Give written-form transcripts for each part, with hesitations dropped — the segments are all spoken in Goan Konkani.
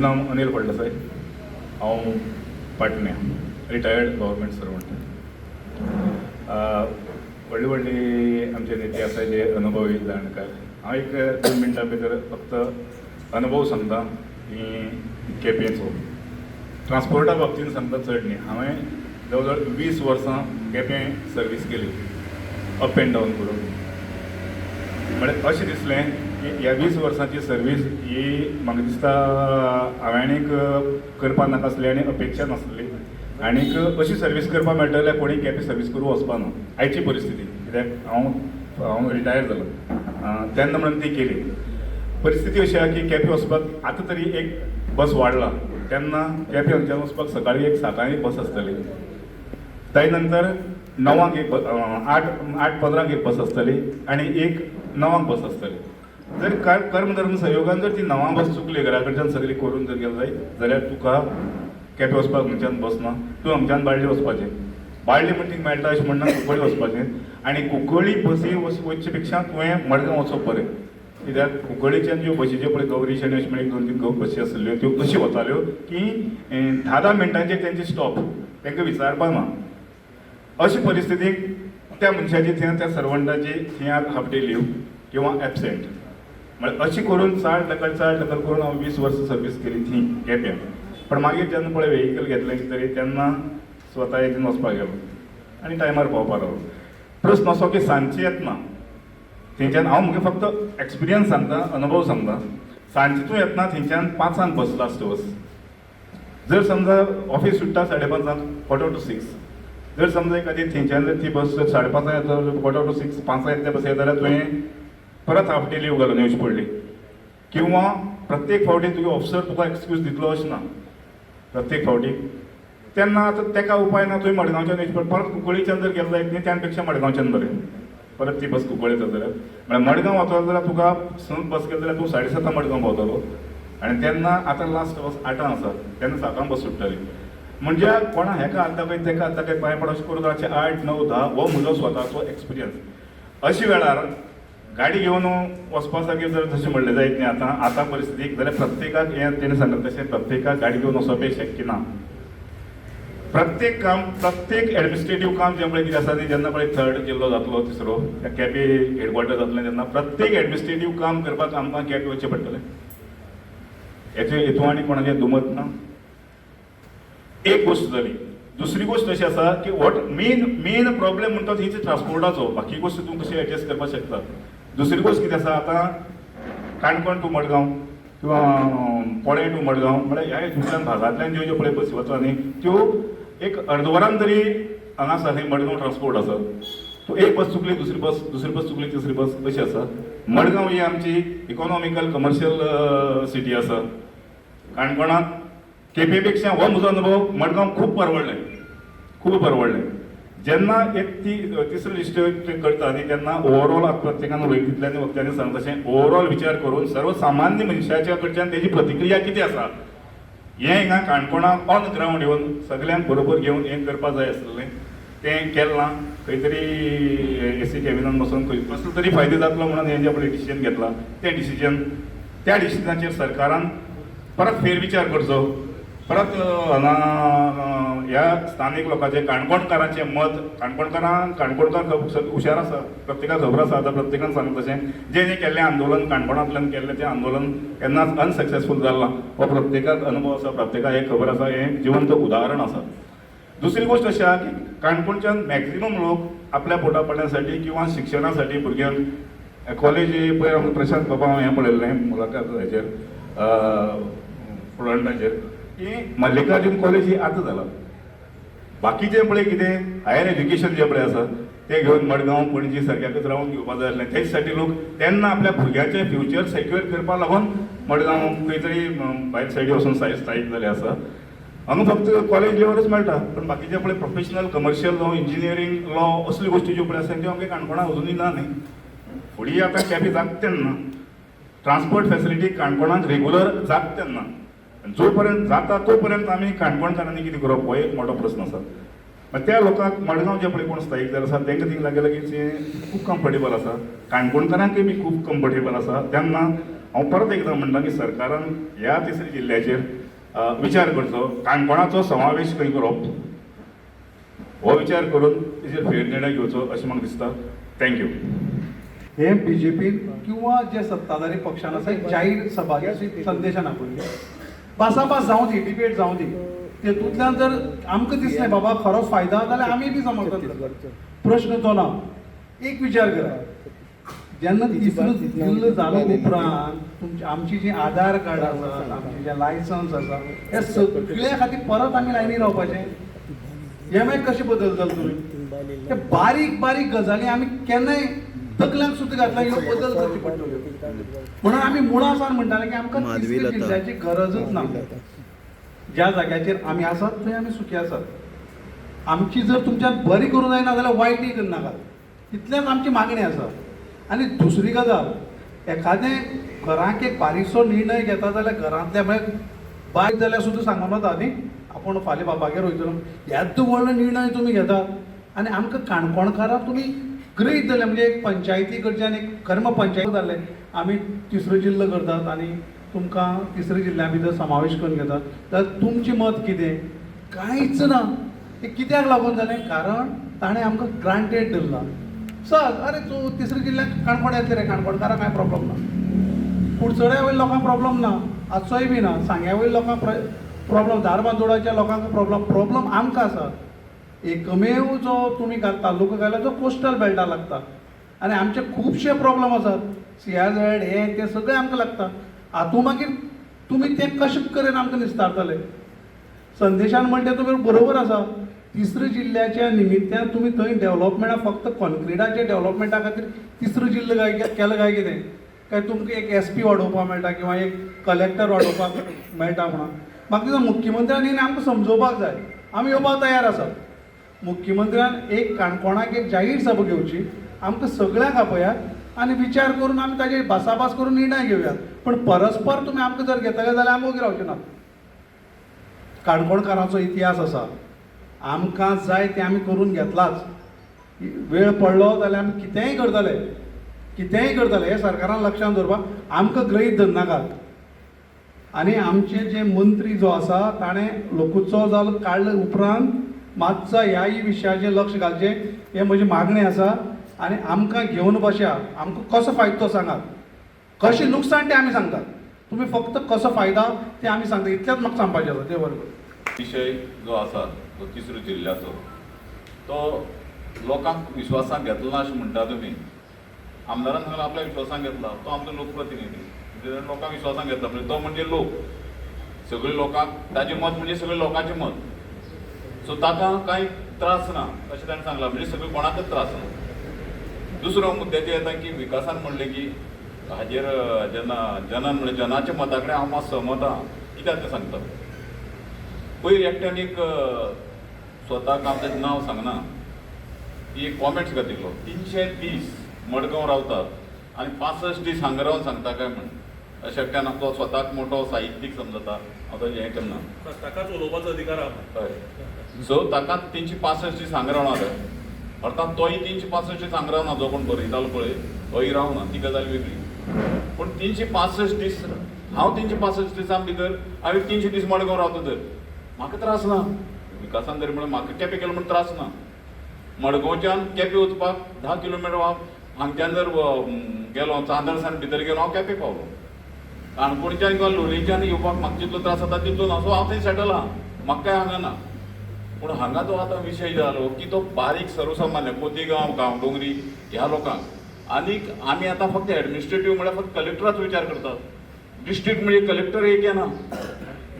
म्हजें नांव अनिल फळदेसाय. हांव पाटण्या रिटायर्ड गव्हर्मेंट सर्वंट. व्हडले व्हडले आमचे नेते आसा जे अनुभवी जाणकार. हांव एक 2 मिनटां भितर फक्त अनुभव सांगता की केपेंचो ट्रान्सपोर्टा बाबतीन सांगता, चड न्ही. हांवें जवळ जवळ 20 वर्सां केपें सर्वीस केली, अप एंड डावन करून. म्हळ्यार अशें दिसलें की ह्या 20 वर्सांची सर्वीस ही म्हाका दिसता हांवें आनीक करपा नाका आसली आनी अपेक्षा नासली. आनीक अशी सर्वीस करपाक मेळटले जाल्यार कोणी केपें सर्वीस करूं वचपा ना आयची परिस्थिती, कित्याक हांव रिटायर जालो तेन्ना म्हणून ती केली. परिस्थिती अशी आहा की केपें वचपाक आतां तरी एक बस वाडला. तेन्ना केपें हांगच्यान वचपाक सकाळी एक 7 एक बस आसताली. ताजे नंतर 9 एक 8:15 एक बस आसताली आनी एक 9 बस आसताली. जर कर्मधर्म संयोगान जर ती 9 बस चुकली, घरा कडच्यान सगळी करून जर गेलो जायत जाल्यार तुका केपें वचपाक खंयच्यान बस ना. तूं हांगच्यान बाळ्ळी वचपाचें. बाळ्ळी म्हणटी मेळटा अशें म्हणना, कुंकळी वचपाचें. आनी कुंकळी बसी वचचे पेक्षा तुवें मडगांव वचप बरें, कित्याक कुंकळीच्यान ज्यो बशीच्यो पळय गौरी आनी अशें म्हणून एक दोन तीन बसी आसल्ल्यो, त्यो कशी वताल्यो की 10 10 मिनटांचेर तेंचे स्टॉप, तांकां विचारपा ना. अशी परिस्थितीक त्या मनशाची थंय, त्या सर्वंटाची थंय हाफ डे लीव किंवा एबसेंट. म्हळ्यार अशी करून चाल ढकल चाल ढकल करून हांव 20 वर्सां सर्वीस केली थंय केप्यां. पण मागीर जेन्ना पळय वेहिकल घेतलें तरी तेन्ना स्वता हेजेन वचपाक गेलो आनी टायमार पावपा लागलो. प्रस्न असो की सांजची येतना थंयच्यान, हांव म्हगे फक्त एक्सपिरियन्स सांगता, अनुभव सांगता, सांजची तूं येतना थंयच्यान 5 बस, लास्ट बस. जर समजा ऑफिस सुट्टा 5:30, 5:45, जर समजा एखादी थंयच्यान जर ती बस 5:30 येता, 5:45, 5 येतले बस येता जाल्यार तुवें परत हाफ डे लीव घालून येवची पडली. किंवा प्रत्येक फावटी तुगे ऑफिसर तुका एक्सक्यूज दितलो अशें ना प्रत्येक फावटी. तेन्ना आतां तेका उपाय ना, तुवें मडगांवच्यान वयचें पडटा. परत कुंकळीच्यान जर गेलो जायत न्ही, त्यान पेक्षा मडगांवच्यान बरें. परत ती बस कुंकळ्ळे येता जाल्यार, म्हळ्यार मडगांव वतलो जाल्यार तुका 6 बस गेली जाल्यार तूं 7:30 मडगांव पावतलो. आनी तेन्ना आतां लास्ट बस 8 आसा, तेन्ना 7 बस सुट्टली. म्हणजे कोणा हेका हात दाखय, तेका हात दाखय, पांय पड, अशें करून रातचे 8, 9, 10. हो म्हजो स्वताचो एक्सपिरियन्स. अशे वेळार गाडी घेवन वचपा सारकें जर तशें म्हणलें जायत न्ही आतां आतां परिस्थितीक जाल्यार प्रत्येकाक हें तेणें सांगलें तशें प्रत्येकाक गाडी घेवन वचप हें शक्य ना. प्रत्येक काम, प्रत्येक एडमिनिस्ट्रेटीव काम जें पळय कितें आसा ती, जेन्ना पळय थर्ड जिल्लो जातलो, तिसरो त्या केपें हेडक्वॉर्टर जातलें, तेन्ना प्रत्येक एडमिनिस्ट्रेटीव काम करपाक आमकां केपें वचचें पडटलें. हेचे हेतू आनी कोणाचें दुमत ना. एक गोश्ट जाली. दुसरी गोश्ट अशी आसा की what main main problem म्हणटा ती ट्रान्सपोर्टाचो. बाकी गोश्ट तूं कशी एडजस्ट करपाक शकता. दुसरी गोश्ट कितें आसा, आतां काणकोण टू मडगांव किंवा पोळें टू मडगांव, म्हळ्यार ह्या हितूंतल्यान भागांतल्यान ज्यो ज्यो पळय बसी वता न्ही, त्यो एक अर्दवरान तरी हांगा आसा. थंय मडगांव ट्रान्सपोर्ट आसा. तूं एक बस चुकली, दुसरी बस, दुसरी बस चुकली, तिसरी बस, अशी आसा. मडगांव ही आमची इकॉनॉमिकल कमर्शियल सिटी आसा. काणकोणाक केपे पेक्षा, हो म्हजो अनुभव, मडगांव खूब परवडलें, खूब परवडलें. जेन्ना एक ती तिसरी लिस्ट करता न्ही, तेन्ना ओवरऑल आतां प्रत्येकान उलयतितल्यानी वक्त्यांनी सांगता तशें ओवरऑल विचार करून सर्वसामान्य मनशाच्या कडच्यान तेजी प्रतिक्रिया कितें आसा हें हिंगा काणकोणाक ऑन ग्रावंड येवन सगल्यांक बरोबर घेवन हें करपा जाय आसलें. तें केलें ना. खंय तरी एसी कॅबिनान बसून खंय कसलो तरी फायदो जातलो म्हणून हें जें पळय डिसिजन घेतलां, तें डिसिजन, त्या डिसिजनाचेर सरकारान परत फेरविचार करचो. परत हांगा ह्या स्थानीक लोकांचें, काणकोणकारांचें मत, काणकोणकारांक, काणकोणकार हुशार आसा, प्रत्येकाक खबर आसा. आतां प्रत्येकान सांगता तशें जें जें केल्लें आंदोलन, काणकोणांतल्यान केल्लें तें आंदोलन केन्नाच अनसक्सेसफूल जालें ना. हो प्रत्येकाक अनुभव आसा, प्रत्येकाक हें खबर आसा, हें जिवंत उदाहरण आसा. दुसरी गोश्ट अशी आहा की काणकोणच्यान मॅक्झिमम लोक आपल्या पोटा पाण्यासाठी किंवा शिक्षणासाठी भुरग्यांक कॉलेज, पळय आमकां प्रशांत बाबा हें पळयल्लें मुलाखत हेचेर स्टुडंटाचेर की मल्लिकार्जून कॉलेज ही आतां जाला. बाकीचें पळय कितें हायर एज्युकेशन जें पळय आसा तें घेवन मडगांव, पणजी सारक्याकच रावन घेवपा जाय आसलें. तेच साठी लोक तेन्ना आपल्या भुरग्यांचें फ्युचर सेक्युअर करपाक लागून मडगांव खंय तरी भायर सायडी वचून स्थायीक जाल्ले आसा. हांगा फक्त कॉलेज लेवलच मेळटा, पण बाकीचे पळय प्रोफेशनल, कमर्शियल जावं इंजिनियरींग, लॉ असल्यो गोश्टी ज्यो पळय आसा त्यो आमगे काणकोणां अजुनूय ना न्ही. फुडें आतां केपें जाता तेन्ना ट्रान्सपोर्ट फेसिलिटी काणकोणांत रेगुलर जाता तेन्ना, जो पर्यंत जाता तो पर्यंत आमी काणकोणकारांनी कितें करप हो एक मोठो प्रस्न आसा. मागीर त्या लोकांक मडगांव जे पळय कोण स्थायीक जाले आसा तांकां थिंग लागीं लागींच खूब कम्फर्टेबल आसा, काणकोणकारांकय बी खूब कम्फर्टेबल आसा. तेन्ना हांव परत एकदां म्हणटा की सरकारान ह्या तिसऱ्या जिल्ल्याचेर विचार करचो, काणकोणाचो समावेश खंय करप हो विचार करून तेजेर फेरनिर्णय घेवचो अशें म्हाका दिसता. Thank you. हे बीजेपीन किंवा जे सत्ताधारी पक्षान आसा एक जाहीर सभा संदेशान आपयली, भासाभास जावं दी, डिबेट जावं दी, तेतूंतल्यान जर आमकां दिसलें बाबा खरो फायदा जाल्यार आमी बी समर्थन करता, प्रश्न तो ना. एक विचार करा, जेन्ना तिसरो जिल्लो जालो उपरांत तुमची आमची जी आधार कार्ड आसा, आमचे जे लायसन्स आसा, हे सगळ्या खातीर परत आमी लायनी रावपाचें, हे मागीर कशें बदलतले तुमी? ते बारीक बारीक गजाली आमी केन्नाय तकल्यांक सुद्दां घातला, ह्यो बदल करचे पडटल्यो. म्हणून आमी मुळां सावन म्हणटाले की आमकां तिसऱ्या जिल्ल्याची गरजच ना. ज्या जाग्याचेर आमी आसात थंय आमी सुखी आसात. आमची जर तुमच्यान बरी करूंक जायना जाल्यार वायटय करनाकात, इतलेंच आमची मागणी आसा. आनी दुसरी गजाल, एखादें घरांक एक बारीकसो निर्णय घेता जाल्यार घरांतल्या म्हळ्यार बायल जाल्यार सुद्दां सांगून वता न्ही, आपूण फाल्यां बाबागेर वयतलो, येदो व्हडलो निर्णय तुमी घेतात आनी आमकां काणकोणकारांक तुमी गृहीत धरलें. म्हणजे एक पंचायती कडच्यान एक खरें म्हळ्यार पंचायत जालें, आमी तिसरो जिल्लो करतात आनी तुमकां तिसऱ्या जिल्ल्या भितर समावेश करून घेतात, जाल्यार तुमचें मत कितें? कांयच ना. तें कित्याक लागून जालें? कारण ताणें आमकां ग्रांटेड धरलां. सर अरे तूं तिसऱ्या जिल्ल्यांत काणकोण येतलें रे, काणकोणकारांक कांय प्रॉब्लम ना, कुडचड्या वयल्या लोकांक प्रॉब्लम ना, आजचोय बी ना, सांग्या वयल्या लोकांक प्रॉब्लम, धारबांदोडाच्या लोकांक प्रॉब्लम, प्रॉब्लम आमकां आसा. एकमेव जो तुमी तालुको घाला जो कोस्टल बेल्टा लागता आनी आमचे खुबशे प्रॉब्लम आसात, सीआरझेड हे ते सगळें आमकां लागता. हातूंत मागीर तुमी तें कशें करेन आमकां निस्तारतले? संदेशान म्हणटा तुमी बरोबर आसा, तिसऱ्या जिल्ल्याच्या निमित्यान तुमी थंय डेव्हलपमेंटा फक्त कॉन्क्रिटाच्या डेव्हलपमेंटा खातीर तिसरो जिल्लो काय केलो काय कितें? काय तुमकां एक एस पी वाडोवपाक मेळटा किंवा एक कलेक्टर वाडोवपाक मेळटा म्हणून म्हाका दिसता मुख्यमंत्र्यान न्ही आमकां समजोवपाक जाय. आमी येवपाक तयार आसात. मुख्यमंत्र्यान एक काणकोणाक एक जाहीर सभा घेवची, आमकां सगळ्यांक आपयात आनी विचार करून आमी ताजेर भासाभास करून निर्णय घेवया. पण परस्पर तुमी आमकां जर घेतले जाल्यार आमी ओगी रावचे ना. काणकोणकारांचो इतिहास आसा, आमकां जाय तें आमी करून घेतलाच. वेळ पडलो जाल्यार आमी कितेंय करतले, कितेंय करतले, हें सरकारान लक्षांत दवरपाक. आमकां गृहीत धरनाकात. आनी आमचे जे मंत्री जो आसा ताणें लोकोत्सव जालो काडले उपरांत मातसो ह्याय विशयाचेर लक्ष घालचें, हें म्हजी मागणी आसा. आनी आमकां घेवन बशा, आमकां कसो फायदो तो सांगात, कशें लुकसाण तें आमी सांगतात, तुमी फक्त कसो फायदा तें आमी सांगता, इतलेंच म्हाका सांगपाचें आसा. ते बरोबर विशय जो आसा तो तिसरो जिल्ल्याचो तो लोकांक विश्वासांत घेतलो ना अशें म्हणटा तुमी. आमदारान सांगला आपल्या विश्वासांत घेतला, तो आमचो लोकप्रतिनिधी, म्हणजे लोकांक विश्वासांत घेतला म्हणजे तो म्हणजे लोक, सगळे लोकांक ताजें मत म्हणजे सगळे लोकांचें मत, सो ताका कांय त्रास ना अशें ताणें सांगलां, म्हणजे सगळे कोणाकच त्रास ना. दुसरो मुद्द्याचेर येता की विकासान म्हणलें की हाजेर जेन्ना जनान म्हणलें जनाच्या मता कडेन हांव मातसो सहमत आहा, कित्याक तें सांगता. पयर एकट्यान एक स्वताक हांव ताचें नांव सांगना, ती एक कॉमेंट्स घातिल्लो, 300 दीस मडगांव रावतात आनी 65 दीस हांगा रावन सांगता काय म्हण, अशें एकट्यान तो स्वताक मोटो साहित्यीक समजता, हांव ताजें हें करना, ताकाच उलोवपाचो अधिकार आहा. हय, सो ताका 365 दीस हांगा रावना जाय, अर्थात तोय 365 दीस हांगा रावना, जो कोण बरयतालो पळय तोय रावना, ती गजाल वेगळी. पूण 365 दीस हांव 365 दिसां भितर हांवें 300 दीस मडगांव रावता तर म्हाका त्रास ना, विकासान तरी म्हणल्यार म्हाका केपें गेलो म्हण त्रास ना. मडगांवच्यान केपें वचपाक 10 किलोमिटर हांव हांगच्यान जर गेलो चांदर सान भितर गेलो हांव केपें पावलो. काणकोणच्यान किंवा लोलयेंच्यान येवपाक म्हाका जितलो त्रास जाता तितलो ना, सो हांव थंय सेटल आहा, म्हाका काय हांगा ना. पूण हांगा तो आतां विशय जालो की तो बारीक सर्वसामान्य खोतीगांव गांवडोंगरी ह्या लोकांक, आनीक आमी आतां फक्त एडमिनिस्ट्रेटीव म्हळ्यार फक्त कलेक्टराचो विचार करतात, डिस्ट्रिक्ट म्हणजे कलेक्टर एक येना,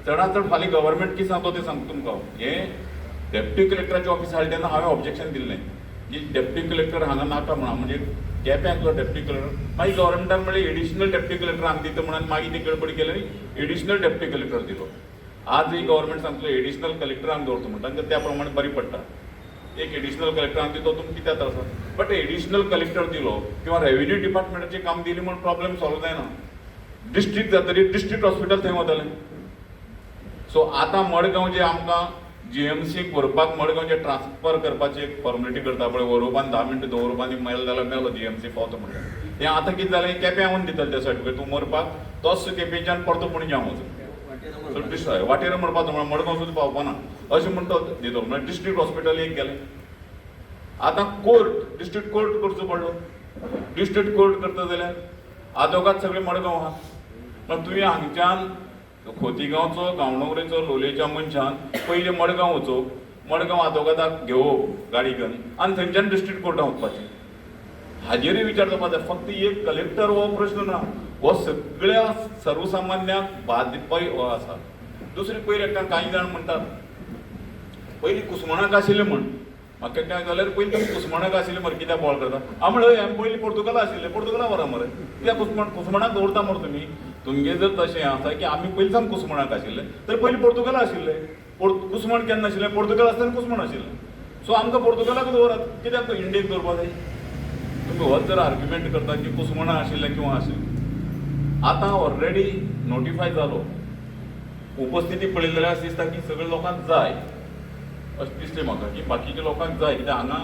चडांत चड फाल्यां गव्हर्मेंट कितें सांगता तें सांगता तुमकां. हें डेप्टी कलेक्टराचें ऑफिस हाडलें तेन्ना हांवें ऑब्जेक्शन दिल्लें की डेप्टी कलेक्टर हांगा नाका म्हणून, म्हणजे केप्यांक जो डेप्टी कलेक्टर, मागीर गव्हर्मेंटान म्हणलें एडिशनल डेप्टी कलेक्टर हांगा दिता म्हणून मागीर ती गडबड केली आनी एडिशनल डेप्टी कलेक्टर दिलो. आज ही गव्हर्मेंट सांगतलो एडिशनल कलेक्टर हांगा दवरता म्हणटा, तांकां त्या प्रमाणे बरी पडटा. एक एडिशनल कलेक्टर हांगा दितो तुमकां कित्याक त्रास आसा, बट एडिशनल कलेक्टर दिलो किंवा रेव्हेन्यू डिपार्टमेंटाचें काम दिलें म्हूण प्रॉब्लेम सॉल्व जायना. डिस्ट्रिक्ट जातकीर डिस्ट्रिक्ट हॉस्पिटल थंय वतलें. सो आतां मडगांव जे आमकां जीएमसीक व्हरपाक मडगांवचे ट्रान्सफर करपाची एक फॉर्मेलिटी करता पळय, व्हरोवप आनी 10 मिनटां दवरप आनी मेलो जाल्यार मेलो जीएमसी पावता म्हणल्यार. तें आतां कितें जालें, केप्यां येवन दितले तें सर्टिफिकेट, तूं मरपाक तोच केपेंच्यान परतो पणजे वचून सो डिस्ट्रिक्ट वाटेर म्हणपाचो म्हळ्यार मडगांव सुद्दां पावपाना अशें म्हण तो दितलो. म्हळ्यार डिस्ट्रिक्ट हॉस्पिटल एक गेलें, आतां कोर्ट डिस्ट्रिक्ट कोर्ट करचो पडलो. डिस्ट्रिक्ट कोर्ट करता जाल्यार आदोगाद सगळे मडगांव आहा. पण तुवें हांगच्यान खोतीगांवचो, गांवडोंगरेचो, लोलयेच्या मनशान पयलीं मडगांव वचप, मडगांव आदोगादाक घेवप गाडी घेवन आनी थंयच्यान डिस्ट्रिक्ट कोर्टान वचपाचें. हाजेरूय विचार जावपा जाय. फक्त एक कलेक्टर हो प्रश्न ना, हो सगळ्या सर्वसामान्यांक बादपय हो आसा. दुसरी पयर एकट्यान कांय जाण म्हणटात पयलीं कुसमणाक आशिल्लें म्हण, म्हाका एकट्यान जाल्यार पयलीं तुमी कुसमणाक आशिल्लें मरे कित्याक बोवाळ करता? हांव म्हणलें हय, आमी पयलीं पोर्तुगाला आशिल्ले, पोर्तुगाला व्हरा मरे, कित्याक कुसमणाक दवरता मरे तुमी? तुमगें जर तशें आसा की आमी पयलीं सावन कुसमणाक आशिल्ले तर पयलीं पोर्तुगाला आशिल्ले, कुसमण केन्ना आशिल्लें? पोर्तुगाल आसतना कुसमण आशिल्लें. सो आमकां पोर्तुगालाक दवरात, कित्याक इंडियेक दवरपा जाय? तुमी होच जर आर्ग्युमेंट करता की कुसमणां आशिल्लें किंवा आशिल्लें, आतां ऑलरेडी नोटिफाय जालो, उपस्थिती पळयली जाल्यार अशें दिसता की सगळ्या लोकांक जाय अशें दिसलें म्हाका की बाकीच्या लोकांक जाय, कित्याक हांगा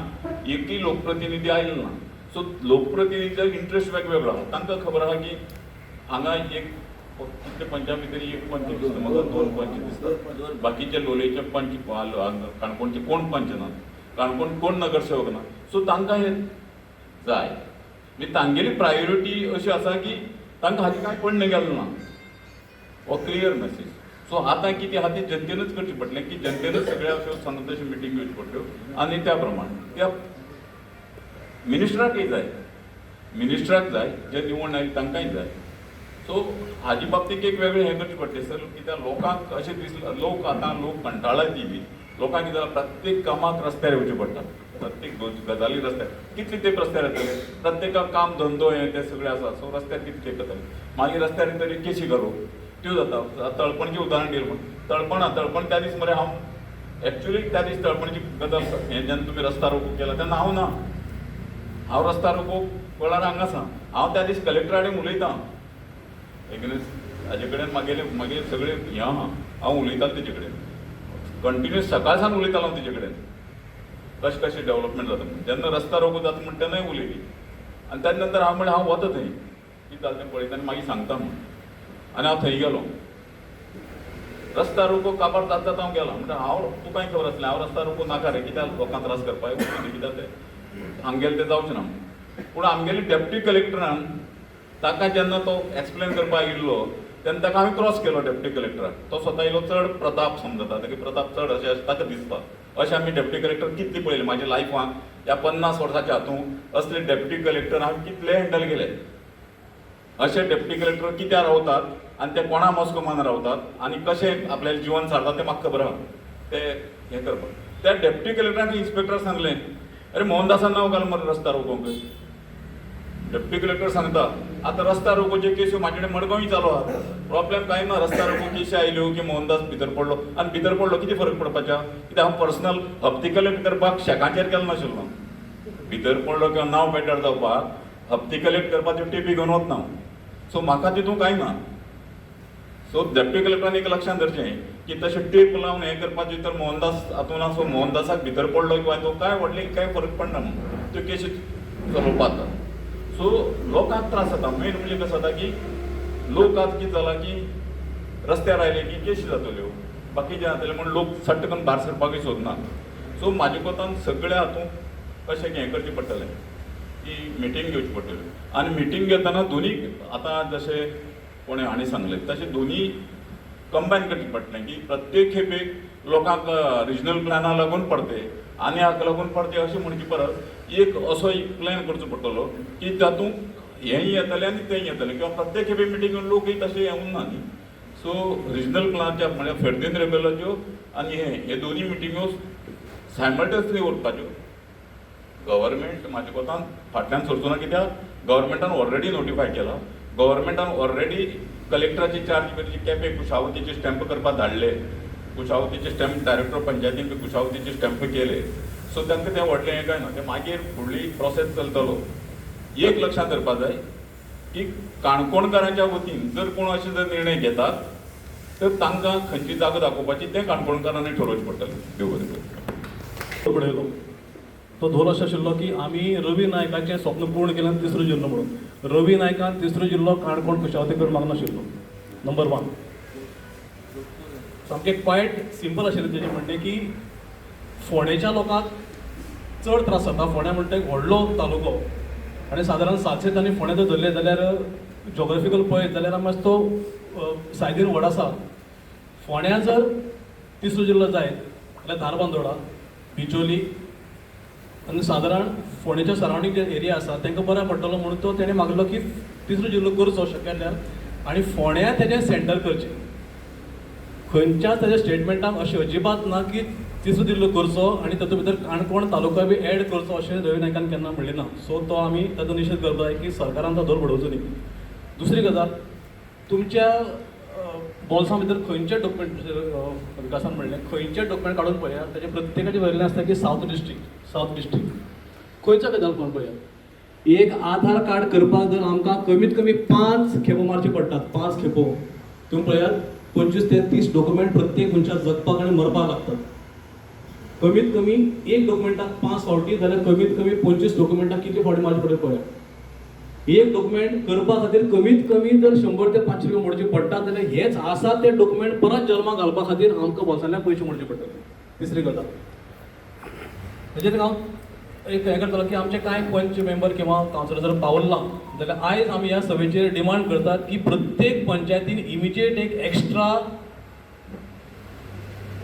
एकूय लोकप्रतिनिधी आयलो ना. सो लोकप्रतिनिधीचो इंट्रस्ट वेगवेगळो आहा, तांकां खबर आहा की हांगा एक कितले पंचा भितर एक पंच दिसता म्हाका, 2 पंच दिसता, बाकीचे लोलयेचे पंच काणकोणचे कोण पंच ना, काणकोण कोण नगरसेवक ना. सो तांकां हें जाय. म्हणजे तांगेली प्रायोरिटी अशी आसा की तांकां हाजें कांय पडणें गेलें ना, हो क्लियर मेसेज. सो आतां कितें आहा तें जनतेनूच करचें पडटलें की जनतेनूच सगळ्या अश्यो सांगता तश्यो मिटींग घेवच्यो पडट्यो आनी त्या प्रमाणे त्या मिनिस्टराकय जाय, मिनिस्टराक जाय, जे निवडून आयले तांकांय जाय. सो हाजे बाबतींत एक वेगळें हें करचें पडटलें सर, कित्याक लोकांक अशें दिसलां, लोक आतां लोक कंटाळा ती बी लोकांक कितें जालां, प्रत्येक कामाक रस्त्यार येवचें पडटा, प्रत्येक गजाली रस्त्यार कितले तेंप रस्त्यार येतले, प्रत्येकाक काम धंदो हें तें सगळें आसा. सो रस्त्यार कितले तेंप येतले, मागीर रस्त्यार येतरी केशी घालूं त्यो जाता. तळपणचें उदाहरण दिलें म्हण, तळपण त्या दीस मरे हांव एक्चुली त्या दीस तळपणची गजाल हें जेन्ना तुमी रस्ता रोको केला तेन्ना हांव ना, हांव रस्ता रोको वेळार हांगा आसा, हांव त्या दीस कलेक्टरा कडेन उलयतां, हाजे कडेन मागेले मागीर सगळे हें आहा, हांव उलयतालो तेजे कडेन कंटिन्युअस, सकाळ सावन उलयतालो हांव तेजे कडेन कशें कशें डेवलपमेंट जाता म्हण. जेन्ना रस्ता रोको जाता म्हण तेन्नाय उलयली आनी तेजे नंतर हांव म्हणलें हांव वता थंय कितें जालें तें पळयता आनी मागीर सांगता म्हण, आनी हांव थंय गेलो. रस्ता रोको काबार जाता जाता हांव गेलो, म्हणटा हांव तुकाय खबर आसलें हांव रस्ता रोको नाका रे, कित्याक लोकांक त्रास करपाक कित्याक तें आमगेलें तें जावचें ना. पूण आमगेले डेप्टी कलेक्टरान ताका जेन्ना तो एक्सप्लेन करपाक आयिल्लो तेन्ना ताका हांवें क्रॉस केलो डेप्टी कलेक्टराक, तो स्वता येयलो चड प्रताप समजता, ताका प्रताप चड अशें ताका दिसता. अशें आमी डेप्टी कलेक्टर कितले पळयले म्हाज्या लायफान, ह्या 50 वर्साच्या हातूंत असले डेप्टी कलेक्टर हांवें कितले हँडल केले. अशे डेप्टी कलेक्टर कित्याक रावतात आनी ते कोणा मस्को मान रावतात आनी कशें आपल्यालें जिवन सारता तें म्हाका खबर आहा, ते हें करपाक. त्या डेप्टी कलेक्टराक इन्स्पेक्टर सांगलें, अरे मोहनदासान नांव घाल मरे रस्ता रोकोंक. डेप्टी कलेक्टर सांगता आतां रस्ता रोकोचे केसी म्हाजे कडेन मडगांवय चालू आहा, प्रॉब्लेम कांय ना, रस्ता रोको केशी आयल्यो की मोहनदास भितर पडलो आनी भितर पडलो कितें फरक पडपाच्या, कित्याक हांव पर्सनल हप्ते कले भितर बाग शेकाचेर गेलो नाशिल्लो, भितर पडलो किंवा नांव बेटर जावपाक हप्ते कलेक्ट करपाक त्यो टेपी घेवन वतना, सो म्हाका तितूंत कांय ना. सो डेप्टी कलेक्टरान एक लक्षांत धरचें की तशें टेप लावन हें करपाचें तर मोहनदास हातूंत ना, सो मोहनदासाक भितर पडलो किंवा तो कांय व्हडलें कांय फरक पडना म्हणून त्यो केशी चलोवपाक. सो लोकांक त्रास जाता, मेन म्हणजे कसो जाता की लोक आतां कितें जालां की रस्त्यार आयले की केशी जातल्यो बाकीचे जातले म्हूण लोक सट्ट करून भायर सरपाकूय सोदना. सो म्हाजे कोतान सगळ्या हातूंत कशें हें करचें पडटलें की मिटींग घेवची पडटली, आनी मिटींग घेतना दोनी आतां जशें कोणें हांणी सांगलें तशें दोनी कंबायन करचें पडटलें की प्रत्येक खेपेक लोकांक रिजनल प्लॅना लागून पडते आनी हाका लागून पडते अशें म्हणचे परस एक असो एक प्लॅन करचो पडटलो की तातूंत हेंय येतलें आनी तेंय येतलें, किंवा प्रत्येक खेपे मिटींग लोकूय तशें येवना न्ही. सो रिजनल प्लॅनाच्या म्हळ्यार फेर्दीन रेबेलाच्यो आनी हे दोनी मिटिंग्यो सायमल्टेनियसली उरपाच्यो. गव्हर्मेंट म्हाज्या कोतान फाटल्यान सरचो ना, कित्याक गव्हर्मेंटान ऑलरेडी नोटिफाय केला, गव्हर्मेंटान ऑलरेडी कलेक्टराची चार्ज करची केपें कुशावतीचे स्टॅम्प करपाक धाडले, कुशावतीचे स्टॅम्प डायरेक्टर पंचायतीन बी कुशावतीचे स्टॅम्प केले. सो तांकां तें व्हडलें हें काय ना, तें मागीर फुडली प्रोसेस चलतलो. एक लक्षांत धरपा जाय की काणकोणकारांच्या वतीन जर कोण अशें जर निर्णय घेतात तर तांकां खंयची जागो दाखोवपाची तें काणकोणकारांनी ठरोवचें पडटलें. देव बरें करूं. पडयलो तो धोल असो आशिल्लो की आमी रवी नायकाचें स्वप्न पूर्ण केलें आनी तिसरो जिल्लो म्हणून. रवी नायकान तिसरो जिल्लो काणकोण कुशावती करून मागनाशिल्लो, नंबर वन. सामकें क्वायट सिंपल आशिल्लें तेजें म्हणणें की फोंडेच्या लोकांक चड त्रास जाता. फोंड्या म्हणटा एक व्हडलो तालुको आनी सादारण 700 आनी फोंडें जर धरलें जाल्यार जोग्राफिकल पळयत जाल्यार मातसो तो सायदीन व्हड आसा. फोंड्या जर तिसरो जिल्लो जायत जाल्यार धारबांदोडा, बिचोली आनी सादारण फोंडेच्या सरावंडींग जे एरिया आसा तांकां बऱ्याक पडटलो म्हणून तो तेणें मागलो की तिसरो जिल्लो करचो शक्य जाल्यार आनी फोंड्या तेजें सेंटर करचें. खंयच्याच ताच्या स्टेटमेंटाक अशें अजिबात ना की तिसरो जिल्लो करचो आनी तातूंत भितर काणकोण तालुका बी एड करचो अशें रवी नायकान केन्ना म्हणलें ना. सो तो आमी ताचो निशेध करता जाय की सरकारान तो धोल बडोवचो न्ही. दुसरी गजाल, तुमच्या बोल्सां भितर खंयचे डॉक्युमेंट, विकासान म्हणलें, खंयचे डॉक्युमेंट काडून पळयात ताजें प्रत्येकाचें बरयल्लें आसता की सावथ डिस्ट्रिक्ट, सावथ डिस्ट्रिक्ट. खंयचो गजाल कोण पळयात, एक आधार कार्ड करपाक जर आमकां कमीत कमी 5 खेपो मारच्यो पडटात, 5 खेपो. तुमी पळयात 25 ते 30 डॉक्युमेंट प्रत्येक मनशाक जगपाक आनी मरपाक लागतात. कमीत कमी एक डॉक्युमेंटाक 5 फावटी जाल्यार कमीत कमी 25 डॉक्युमेंटाक कितले फावटी मारचे पडटले पळयात. एक डॉक्युमेंट करपा खातीर कमीत कमी जर 100 ते 500 रुपया मोडचे पडटा जाल्यार हेच आसा ते डॉक्युमेंट परत जल्माक घालपा खातीर आमकां बोल्सांतल्यान पयशे मोडचे पडटले. तिसरी गजाल म्हणजे हांव एक हें करतलो की आमचे कांय पंच मेंबर किंवा कावन्सिलर जर पावला जाल्यार आयज आमी ह्या सभेचेर डिमांड करतात की प्रत्येक पंचायतीन इमिजिएट एक एक्स्ट्रा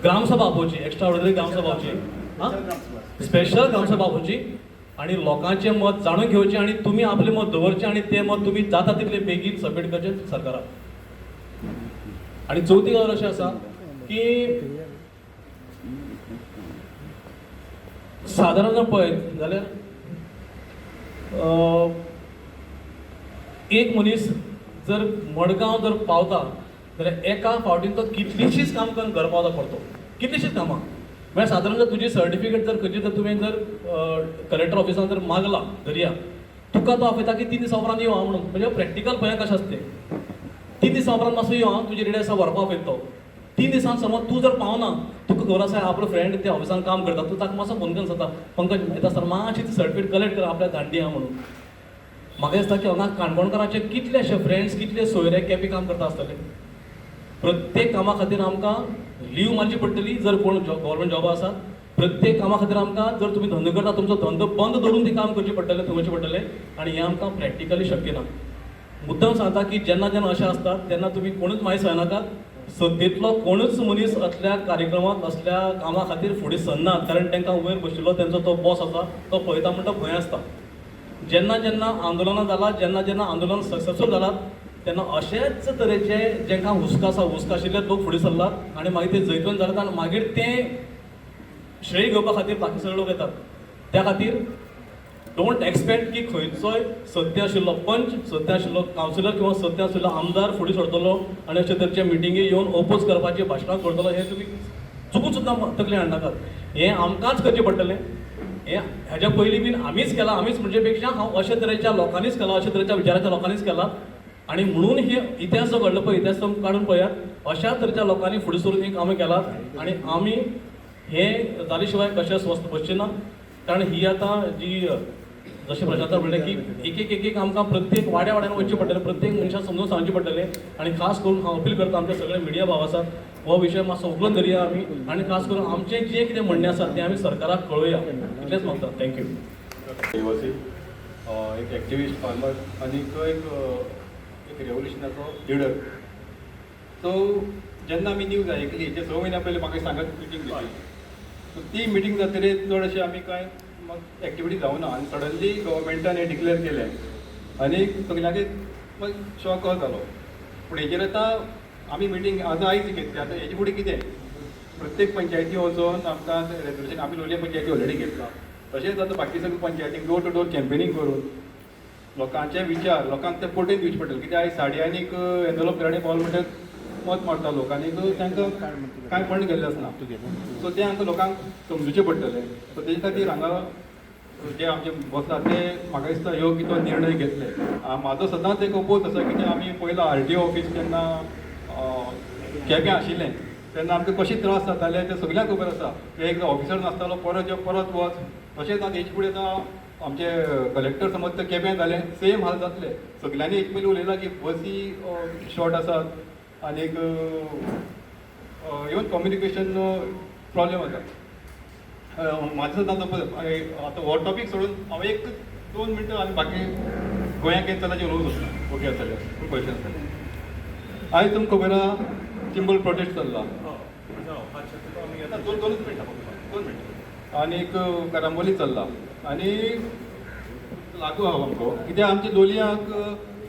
ग्रामसभा आपोवची, एक्स्ट्रा ऑर्डिनरी ग्रामसभा आपोवची, स्पेशल ग्रामसभा आपोवची आनी लोकांचें मत जाणून घेवचें आनी तुमी आपलें मत दवरचें आनी तें मत तुमी जाता तितले बेगीन सबमीट करचें सरकाराक. आनी चवथी गजाल अशें आसा की सादारण जर पळयत जाल्यार एक मनीस जर मडगांव जर पावता जाल्यार एका फावटीन तो कितलींशींच कामां करून घर पावता परतो, कितलींशींच कामां. म्हळ्यार सादारण जर तुजी सर्टिफिकेट जर खंयची जर तुवें जर कलेक्टर ऑफिसान जर मागला धरया, तुका तो आपयता की 3 दिसां उपरांत यो म्हणून. म्हणजे प्रॅक्टिकल पळया कशें आसता तें. 3 दिसां उपरांत मातसो यो आं, तुजी रेडी आसा व्हरपा आपयता तो. 3 दिसां समज तूं जर पावना, तुका खबर आसा आपलो फ्रेंड त्या ऑफिसान काम करता, तूं ताका मातसो फोन करून सांगता, पंकज येता आसतना मातशी ती सर्टिफिकेट कलेक्ट कर आपल्या धाडली आहा म्हणून. म्हाका दिसता की हांगा काणकोणकाराचे कितलेशे फ्रेंड्स, कितले सोयरे केपी काम करता आसतले. प्रत्येक कामा खातीर आमकां लीव मारची पडटली जर कोण गव्हर्मेंट जॉबा आसा. प्रत्येक कामा खातीर आमकां जर तुमी धंदो करता तुमचो धंदो बंद दवरून तें काम करचें पडटलें, थंय वचचें पडटलें आनी हें आमकां प्रॅक्टिकली शक्य ना. मुद्दम सांगता की जेन्ना जेन्ना अशें आसता तेन्ना तुमी कोणूच मागीर सरनाकात, सत्तेंतलो कोणूच मनीस असल्या कार्यक्रमाक असल्या कामा खातीर फुडें सरना, कारण तांकां वयर बशिल्लो तेंचो तो बॉस आसा तो पळयता म्हणटा भंय आसता. जेन्ना जेन्ना आंदोलनां जालां, जेन्ना जेन्ना आंदोलन सक्सेसफूल जालां तेन्ना अशेच तरेचे जेंकां हुस्को आसा, हुस्को आशिल्ले लोक फुडें सरलात आनी मागीर ते जैतवंत जालात आनी मागीर ते श्रेय घेवपा खातीर बाकी सगळे लोक येतात. त्या खातीर don't expect की खंयचोय सत्य आशिल्लो पंच, सत्य आशिल्लो कावन्सिलर किंवा सत्य आशिल्लो आमदार फुडें सरतलो आनी अशे तरेचे मिटिंगे येवन ओपोज करपाची भाशणां करतलो हें तुमी चुकून सुद्दां तकली हाडनाकात. हें आमकांच करचें पडटलें. हें हेज्या पयलीं बीन आमीच केलां, आमीच म्हणजे पेक्षा हांव अशे तरेच्या लोकांनीच केलां, अशे तरेच्या विचाराच्या लोकांनीच केलां आनी म्हणून हे इतिहास जो घडलो पळय, इतिहास तुमी काडून पळयात, अशा तरेच्या लोकांनी फुडें सरून हीं कामां केलात आनी आमी हें जाले शिवाय कशें स्वस्थ बसचें ना. कारण ही आतां जी जशें प्रशांतान म्हणलें की एक एक एक एक आमकां प्रत्येक वाड्या वाड्यान वचचें पडटलें, प्रत्येक मनशाक समजून सांगचें पडटलें. आनी खास करून हांव अपील करता आमचे सगळे मिडिया भाव आसात, हो विशय मातसो उखलून धरया आमी आनी खास करून आमचें जें कितें म्हणणें आसा तें आमी सरकाराक कळोवया, इतलेंच मागता. Thank you. रहिवासी, एक एक्टिविस्ट फार्मर आनी एक एक रेवोल्युशनाचो लिडर. सो जेन्ना आमी न्यूज आयकली ते 6 म्हयन्या पयलीं म्हाका सांगत मिटींग घेतली, सो ती मिटींग जातकीर चड अशें आमी कांय एक्टिविटी जावना आनी सडनली गव्हर्मेंटान हें डिक्लेअर केलें आनी सगल्यांक मागीर शॉक जालो. पूण हेजेर आतां आमी मिटींग आतां आयज घेतली, आतां हेजे फुडें कितें प्रत्येक पंचायती वचोन आमकां रेजोल्युशन आमी लोलये पंचायती ऑलरेडी घेतला, तशेंच आतां बाकी सगळे पंचायतीक डोर टू डोर कॅम्पेनींग करून लोकांचे विचार लोकांक ते पटोवन दिवचे पडटले. कित्याक आयज साडे आनीक एनवलप घराडे पावल म्हणटा मत मारता लोक आनीक तांकां कांय फंड गेल्ले आसना. सो तें आमकां लोकांक समजूचें पडटलें. सो तेजे खातीर हांगा जे आमचे बसला ते म्हाका दिसता योग्य तो निर्णय घेतले. म्हाजो सदांच एक ओपोज आसा कित्याक आमी पयलो आर टी ओ ऑफीस जेन्ना केप्यां आशिल्लें तेन्ना आमकां कशे त्रास जाताले ते सगल्यांक खबर आसा. एक ऑफिसर नासतालो, परत यो परत वच. तशेंच आतां हेजे फुडें आतां आमचे कलेक्टर समज ते केप्यां जाले, सेम हाल जातले. सगल्यांनी हेजे पयलीं उलयलां की बसी शॉर्ट आसात आनीक इवन कम्युनिकेशन प्रॉब्लेम आसा. म्हाजें सुद्दां आतां हो टॉपीक सोडून हांव एक 2 मिनटां आनी बाकी गोंयांत कितें चल्लां तें उलोवंक सोदता. ओके आसा जाल्यार पूण क्वेश्चन आसा. आयज तुमकां खबर आहा चिंबल प्रोटेस्ट चल्ला. आतां दोनूच मिनटां फक्त, 2 मिनटां. आनीक कारांबोली चल्ला आनी लागू आहा आमकां कित्याक आमच्या लोलयांक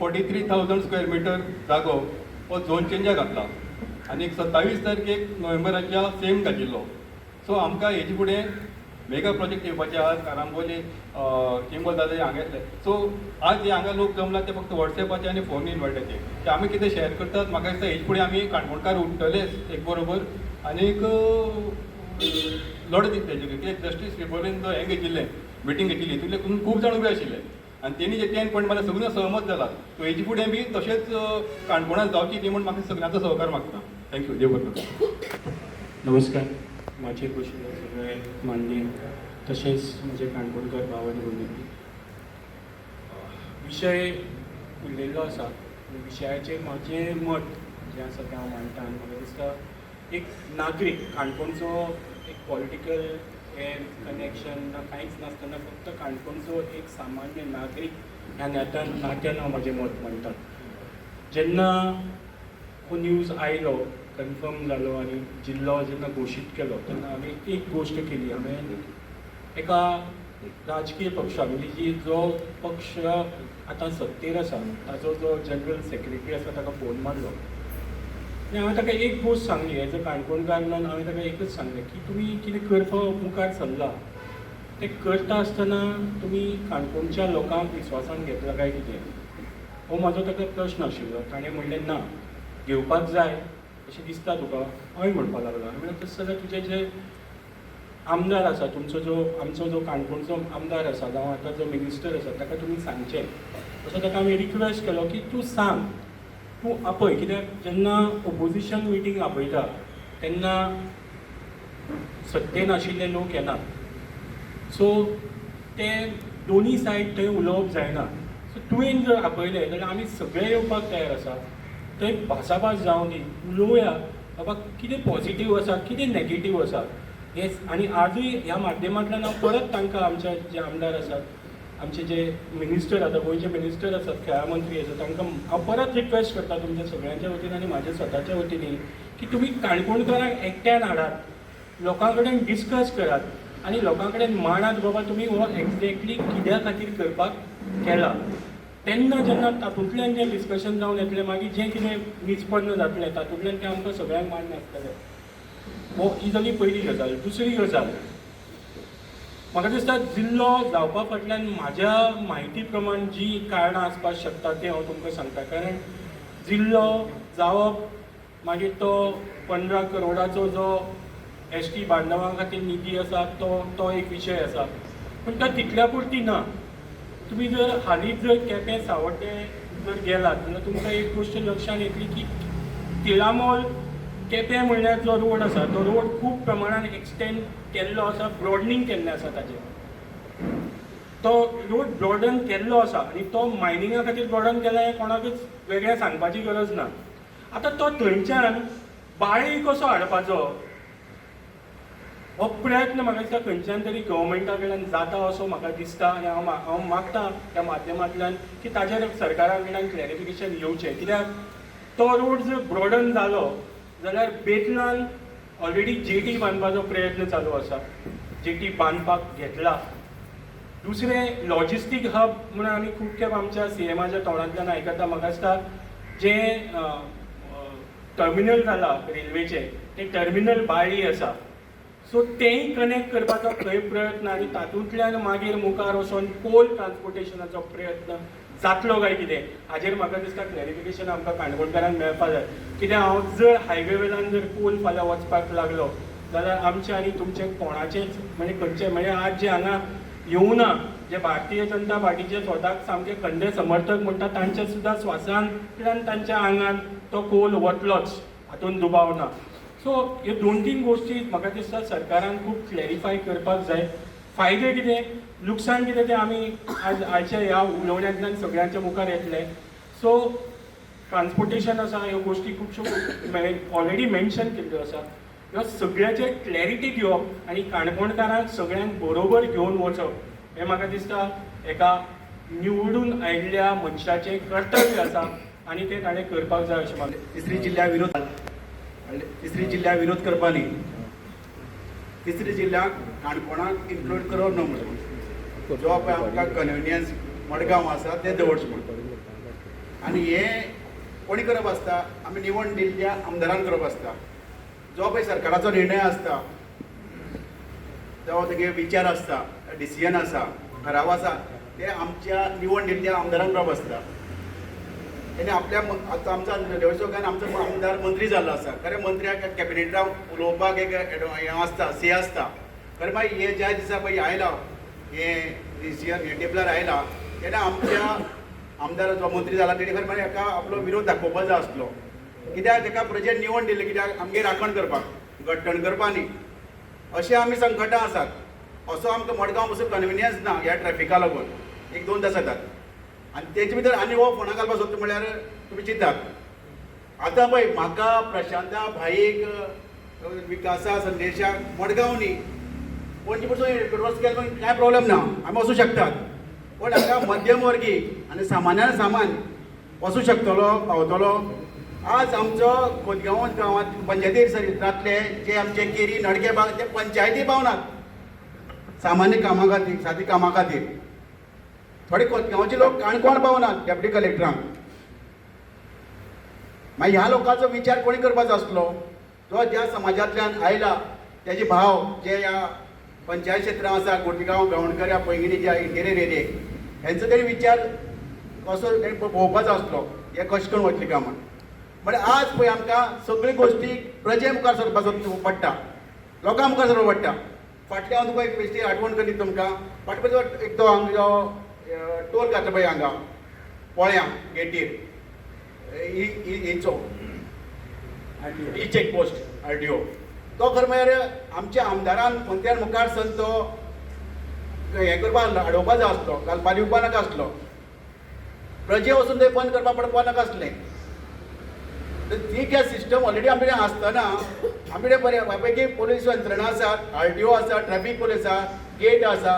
43,000 स्क्वेअर मिटर जागो हो झोन चेंजाक घातला आनी 27 तारखेक नोव्हेंबराच्या सेम घातिल्लो. सो आमकां हेजे फुडें मेगा प्रोजेक्ट येवपाचे आहा. कारांबोली चिंबल जाले हांगा येतले. सो आज जे हांगा लोक जमला ते फक्त वॉट्सॅपाचे आनी फोन इनवायटाचे ते आमी कितें शेअर करतात. म्हाका दिसता हेजे फुडें आमी काणकोणकार उठतलेच एक बरोबर आनीक लढत दितले. कित्याक जस्टीस रिबोलीन जो हें घेतिल्लें, मिटींग घेतिल्ली, तितले खूब जाण उबे आशिल्ले आनी तेणी जे 10 पॉयंट मला सगळ्यांक सहमत जाला. सो हेजे फुडें बी तशेंच काणकोणांत जावची ती म्हूण म्हाका सगळ्यांचो सहकार मागता. Thank you. देव बरें करूं. नमस्कार. माचयेर बशिल्ले सगळे माननीय तशेंच म्हजे काणकोणकर भाव आनी भयणी, विशय उलयल्लो आसा. विशयाचेर म्हाजें मत जें आसा तें हांव मांडटा आनी म्हाका दिसता एक नागरीक काणकोणचो, एक पॉलिटिकल हें कनेक्शन ना कांयच नासतना फक्त काणकोणचो एक सामान्य नागरीक ह्या नात्यान हांव म्हाजें मत मांडटा. जेन्ना हो न्यूज आयलो, कन्फर्म जालो आनी जिल्लो जेन्ना घोशीत केलो तेन्ना हांवें एक गोश्ट केली. हांवें एका राजकीय पक्षा, म्हणजे जी जो पक्ष आतां सत्तेर आसा ताचो जो जनरल सेक्रेटरी आसा ताका फोन मारलो आनी हांवें ताका एक गोश्ट सांगली. एज अ काणकोणकार म्हणून हांवें ताका एकच सांगलें की तुमी कितें करपा मुखार सरला तें करता आसतना तुमी काणकोणच्या लोकांक विस्वासान घेतला काय कितें, हो म्हाजो ताका प्रश्न आशिल्लो. ताणें म्हणलें ना, घेवपाक जाय अशें दिसता तुका, हय म्हणपाक लागलो. हांवें म्हणलें तशें जाल्यार तुजे जे आमदार आसा, तुमचो जो आमचो जो काणकोणचो आमदार आसा जावं आतां जो मिनिस्टर आसा ताका तुमी सांगचें. तसो ताका आमी रिक्वेस्ट केलो की तूं सांग, तूं आपय. कित्याक जेन्ना ओपोजिशन मिटींग आपयता तेन्ना सत्तेन आशिल्ले लोक येनात. सो ते दोनी सायड थंय उलोवप जायना. सो तुवें जर आपयलें जाल्यार आमी सगळे येवपाक तयार आसा. थंय भासाभास जावं दी, उलोवया बाबा कितें पॉझिटीव आसा, कितें नॅगेटीव आसा हें. आनी आजूय ह्या माध्यमांतल्यान हांव परत तांकां, आमचे जे आमदार आसात, आमचे जे मिनिस्टर आतां गोंयचे मिनिस्टर आसात, खेळां मंत्री आसात, तांकां हांव परत रिक्वेस्ट करता तुमच्या सगळ्यांच्या वतीन आनी म्हाज्या स्वताच्या वतीन की तुमी काणकोणकारांक एकट्यान हाडात, लोकां कडेन डिस्कस करात आनी लोकां कडेन मांडात बाबा तुमी हो एक्झॅक्टली कित्या खातीर करपाक केला. तेन्ना जेन्ना तातूंतल्यान जें डिस्कशन जावन येतलें, मागीर जें कितें निश्पन्न जातलें तातूंतल्यान तें आमकां सगळ्यांक मान्य आसतलें. हो ही जाली पयली गजाल. दुसरी गजाल, म्हाका दिसता जिल्लो जावपा फाटल्यान म्हाज्या म्हायती प्रमाण जी कारणां आसपाक शकता तें हांव तुमकां सांगता. कारण जिल्लो जावप, मागीर तो 15 करोडाचो जो एस टी बांधवां खातीर निधी आसा तो एक विशय आसा, पूण तो तितल्या पुरती ना. तुमी जर हालींच जर केपें सावड्डें जर गेलात जाल्यार तुमकां एक गोश्ट लक्षांत येतली की तिळामोल केपें म्हणल्यार जो रोड आसा तो रोड खूब प्रमाणान एक्सटेंड केल्लो आसा, ब्रॉडनींग केल्लें आसा ताजें. तो रोड ब्रॉडन केल्लो आसा आनी तो मायनिंगा खातीर ब्रॉडन केला हें कोणाकूच वेगळें सांगपाची गरज ना. आतां तो थंयच्यान बाळी कसो हाडपाचो हो प्रयत्न म्हाका दिसता खंयच्यान तरी गव्हर्मेंटा कडल्यान जाता असो म्हाका दिसता. आनी हांव मागता त्या माध्यमांतल्यान की ताजेर सरकारा कडल्यान क्लॅरिफिकेशन येवचें. कित्याक तो रोड जर ब्रॉडन जालो जाल्यार बेतलान ऑलरेडी जेटी बांदपाचो प्रयत्न चालू आसा, जेटी बांदपाक घेतला. दुसरें लॉजिस्टीक हब म्हणून आमी खूब खेप आमच्या सीएमाच्या तोंडांतल्यान आयकता. म्हाका दिसता जें टर्मिनल जाला रेल्वेचें तें टर्मिनल बाळी आसा, सो तेंय कनेक्ट करपाचो खंय प्रयत्न आनी तातूंतल्यान मागीर मुखार वचोन कोल ट्रान्सपोर्टेशनाचो प्रयत्न जातलो काय कितें हाजेर म्हाका दिसता क्लॅरिफिकेशन आमकां काणकोणकारांक मेळपा जाय. कित्याक हांव जर हायवे वेल्यान जर कोल फाल्यां वचपाक लागलो जाल्यार आमचें आनी तुमचें कोणाचेंच म्हणजे खंयचें म्हणजे आज जे हांगा येवना जे भारतीय जनता पार्टीचे स्वताक सामके खंडे समर्थक म्हणटा तांचे सुद्दां स्वासांतल्यान तांच्या आंगान तो कोल वतलोच. हातूंत दुबाव ना. सो ह्यो दोन तीन गोश्टी म्हाका दिसता सरकारान खूब क्लॅरिफाय करपाक जाय. फायदे कितें, लुकसाण कितें तें आमी आज आयच्या ह्या उलोवण्यांतल्यान सगळ्यांच्या मुखार येतलें. सो ट्रान्सपोर्टेशन आसा, ह्यो गोश्टी खुबश्यो ऑलरेडी मेन्शन केल्ल्यो आसा. ह्यो सगळ्याचेर क्लॅरिटी दिवप आनी काणकोणकारांक सगळ्यांक बरोबर घेवन वचप हें म्हाका दिसता एका निवडून आयिल्ल्या मनशाचें कर्तव्य आसा आनी तें ताणें करपाक जाय अशें म्हाका. तिसरी जिल्ल्या विरोध, तिसरी जिल्ल्या विरोध करपा न्ही, तिसरी जिल्ल्याक काणकोणाक इन्क्लूड करप ना म्हणून जो पळय आमकां कन्विनियन्स मडगांव आसा तें दवरचें म्हणून. आनी हें कोणी करप आसता, आमी निवड दिल्ल्या आमदारान करप आसता. जो पळय सरकाराचो निर्णय आसता, जो तेगे विचार आसता, डिसिजन आसा, ठराव आसा, ते आमच्या निवड दिल्ल्या आमदारान करप आसता. तेणे आपल्या आतां आमचो देवचौकान आमचो आमदार मंत्री जाल्लो आसा. खरें मंत्र्याक कॅबिनेटाक उलोवपाक एक हें आसता, से आसता. खरें मागीर हें ज्या दिसा पळय आयला हें डिसिजन हें टेबलार आयला तेन्ना आमच्या आमदार जो मंत्री जाला तेणे खरें मागीर हेका आपलो विरोध दाखोवपाक जाय आसलो. कित्याक तेका प्रजेन निवड दिल्ली कित्याक आमगे राखण करपाक, घट्टण करपाक न्ही. अशें आमी संकटां आसात. असो आमकां मडगांव पसून कन्विनियन्स ना ह्या ट्रॅफिका लागून 1-2 तास जातात. आनी तेजे भितर आनी हो फोंडा घालपाक सोदता म्हळ्यार तुमी चिंतात. आतां पळय म्हाका प्रशांता भाईक विकासा संदेशाक मडगांव न्ही पणजे पसून रस्तो केलो कांय प्रॉब्लेम ना, आमी वचूं शकतात. पूण हांगा मध्यम वर्गी आनी सामान्यान सामान वचूं शकतलो, पावतलो. आज आमचो खोतगांव गांवांत पंचायती जातले जे आमचे केरी नडके बाग ते पंचायती पावनात सामान्य कामां खातीर, सादी कामां खातीर. थोडे खोतगांवचे लोक काणकोण पावनात डेप्युटी कलेक्टरांक. मागीर ह्या लोकांचो विचार कोणी करपाचो आसलो? जो ज्या समाजांतल्यान आयला तेजे भाव जे ह्या पंचायत क्षेत्रां आसा, गोटीगांव, गांवणकर, ह्या पैंगिणी ज्या इंटिरियर एरियेक, हेंचो तरी विचार कसो तेणी पळोवपाचो आसलो हे कशें करून वतली कामां. म्हळ्यार आज पळय आमकां सगळी गोश्टी प्रजे मुखार सरपाचो पडटा, लोकां मुखार सरपाक पडटा. फाटल्या हांव तुका एक बेश्टी आठवण करीत तुमकां, फाटल्या पळय एक तो हांगा टोल घातला पळय हांगा पोळ्यां गेटीर हेचो ई चेकपोस्ट RTO, तो खरें म्हळ्यार आमच्या आमदारान मंत्र्यान मुखार सर तो हें करपाक हाडोवपा जाय आसलो, घालपा दिवपा नाका आसलो. प्रजे वचून ते बंद करपा पडपा नाका आसलें. ती काय सिस्टम ऑलरेडी आमचे कडेन आसतना आमचे कडेन बऱ्या पैकी पोलीस यंत्रणा आसा, RTO आसा, ट्रॅफीक पोलीस आसा, गेट आसा,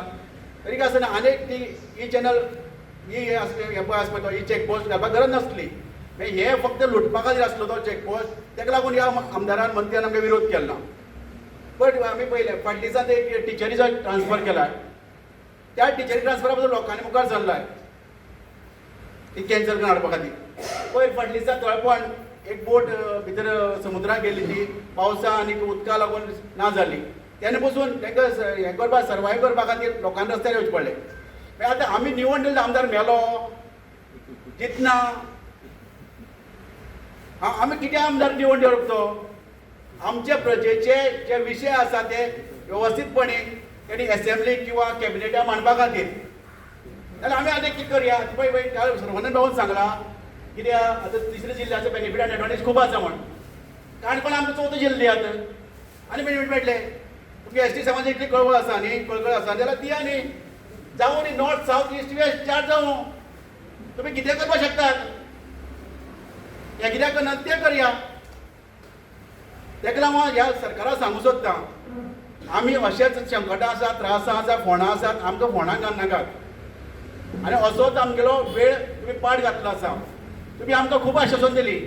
तरी काय आसतना आनीक ती ई चॅनल ई हे आसपा पळय तो ई चेकपोस्ट घालपाक गरज नासली. हे फक्त लुटपा खातीर आसलो तो चेकपोस्ट, ताका लागून ह्या आमदारान मंत्र्यान आमकां विरोध केलो ना. बट आमी पळयलें फाटल्या दिसान एक टिचरीचो ट्रान्सफर केला, त्या टिचरी ट्रान्सफरा पसून लोकांनी मुखार सरलाय ती कॅन्सल करून हाडपा खातीर. पयर फाटल्या दिसा तळपण एक बोट भितर समुद्रांत गेल्ली, ती पावसा आनी उदका लागून ना जाली. तेन्ना पसून तांकां हें करपाक सर्वायव करपा खातीर लोकांक रस्त्यार येवचें पडलें. मागीर आतां आमी निवड दिल्लो आमदार मेलो जितना आमी कितें आमदार निवड दिवप तो आमचे प्रजेचे जे विशय आसा ते वेवस्थीतपणे तेणी एसेंब्ली किंवा कॅबिनेटा मांडपा खातीर. जाल्यार आमी आतां कितें करया? पळय पळय सर्वानंद बाबून सांगलां कित्याक आतां तिसऱ्या जिल्ल्याचो बेनिफीट आनी एडवांटेज खूब आसा म्हण. काणकोण आमकां चवथो जिल्लो आतां आनी बेनिफीट मेळटलें. तुमगे एस टी समाज इतली कळवळ आसा न्ही, कळकळ आसा जाल्यार दिया न्ही, जावं न्ही नॉर्थ सावथ ईस्ट वेस्ट 4 जावं, तुमी कितें करपाक शकतात. हें कित्याक करना तें करया. ताका लागून ह्या सरकाराक सांगूंक सोदता, आमी अशेंच संकटां आसा, त्रासां आसा, फोंडां आसात, आमकां फोंडां घालनाकात. आनी असोच आमगेलो वेळ तुमी पाड घातलो आसा. तुमी आमकां खूब आश्वासन दिली,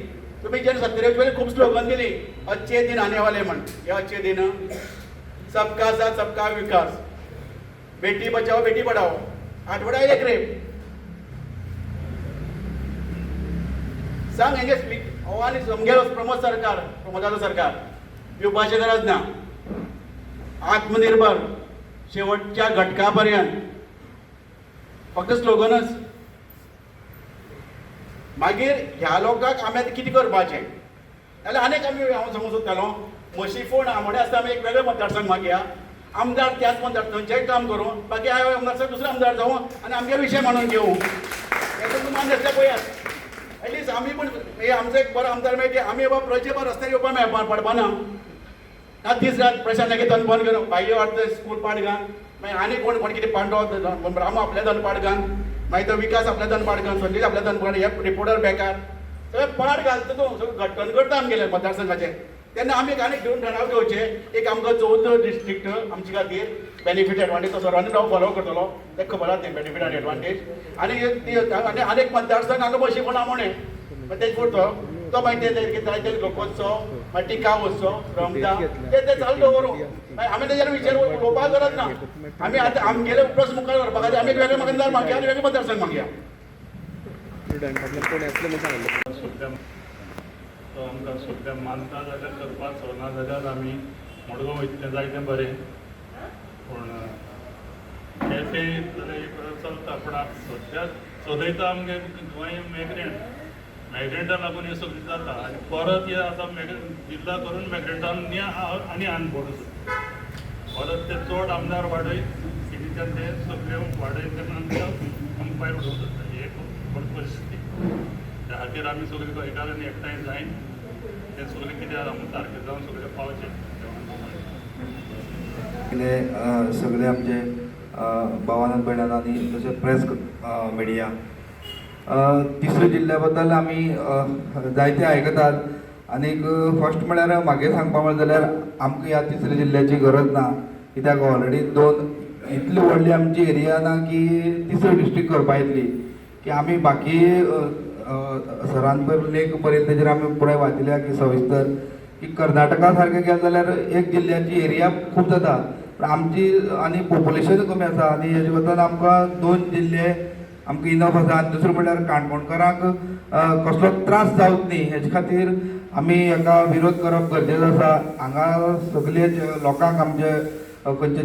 तुमी जेन्ना सत्तेर येवचे पयलीं खूब स्लोगन दिली, अच्छे दिन आने वाले म्हण. हे अच्छे दिन, सबका साथ सबका विकास, बेटी बचाओ बेटी पढाओ, आठवड्या एक रेप सांग हेंगे हो आनी आमगेलो प्रमोद सरकार, प्रमोदाचो सरकार दिवपाची गरज ना. आत्मनिर्भर शेवटच्या घटका पर्यंत फक्त स्लोगनच. मागीर ह्या लोकांक आमी आतां कितें करपाचें? जाल्यार आनीक आमी हांव सांगूंक सोदतालो, म्हशी फोंड आमोडे आसता, आमी एक वेगळे मतदारसंघ मागया, आमदार त्याच मतदारसंघाचें काम करूं, बाकी हांव आमदार दुसरो आमदार जावं आनी आमगे विशय मांडून घेवं. हें तुमकां मान्य आसल्यार पळयात. एटलीस्ट आमी पण हे आमचो एक बरो आमदार मेळटा की आमी बाबा प्रजेबा रस्त्यार येवपा मेळपा पडपा ना. ना दीस रात प्रशांत नागे धन बंद करून बाह्य वाटतं स्कूल पाड घाल, मागीर आनी कोण कोण कितें पांडव रामू आपल्या धन पाड घाल, मागीर तो विकास आपल्या धन पाड घाल, संदेश आपल्या धन पाड, हे रिपोर्टर बेकार सगळें पाड घालता तूं, सगळें घट्टण करता आमगेलें मतदारसंघाचें. तेन्ना आमी एक आनी घेवन ठराव घेवचे, एक आमकां 14 डिस्ट्रिक्ट आमचे खातीर बेनिफीट एडवांटेज तो सर्वांनी हांव फॉलो करतलो, तें खबर आसा तें बेनिफीट आनी एडवांटेज. आनी आनी आनी एक मतदारसंघ हांगा बशी कोण आमोणें मागीर तें करतो तो मागीर ते कितें जाय ते लोकोत्सव मागीर टिका उत्सव रमता ते ते चालू दवरूं. मागीर आमी तेजेर विचार उलोवपाक गरज ना. आमी आतां आमगेले प्रस्न मुखार व्हरपा खातीर आमी एक वेगळे मतदार मागया आनी वेगळे मतदारसंघ मागया. सद्या तो आमकां सद्या मानता जाल्यार करपाचो, ना जाल्यार आमी मडगांव वयतलें जाय तें बरें, पूण केपें जाल्यार एक चलता. पूण आतां सद्या चलयता आमगे गोंय मायग्रेंट, मायग्रेंटा लागून हें सगळें जाता आनी परत हे आतां जिल्ला करून मायग्रेंटान आनी अनबोर्ड जाता. परत ते चड आमदार वाडय कितें ते सगळे वाडय तेन्ना आमकां भायर उडोवंक जाता. ही एक व्हड परिस्थिती. त्या खातीर आमी सगळे गोंयकारांनी एकठांय जायन तें सगळें कितें आसा सारकें जावन सगळें पावचें. सगळे आमचे भावान भयणान आनी तशें प्रेस मिडिया तिसऱ्या जिल्ल्या बद्दल आमी जायते आयकतात. आनीक फर्स्ट म्हळ्यार म्हागे सांगपा म्हणलें जाल्यार आमकां ह्या तिसऱ्या जिल्ल्याची गरज ना, कित्याक ऑलरेडी दोन इतली व्हडली आमची एरिया ना की तिसरी डिस्ट्रिक्ट करपा येतली की आमी बाकी सरान पळय लेख बरयले तेजेर आमी पुराय वाचिल्या की सविस्तर की कर्नाटका सारकें गेलें जाल्यार एक जिल्ल्याची एरिया खूब जाता, पूण आमची आनी पोपुलेशन कमी आसा आनी हेजे बद्दल आमकां दोन जिल्ले आमकां इनफ आसा. आनी दुसरें म्हणल्यार काणकोणकारांक कसलोच त्रास जावचो न्ही हेजे खातीर आमी हेका विरोध करप गरजेचो आसा. हांगा सगळे लोकांक आमचे खंयचे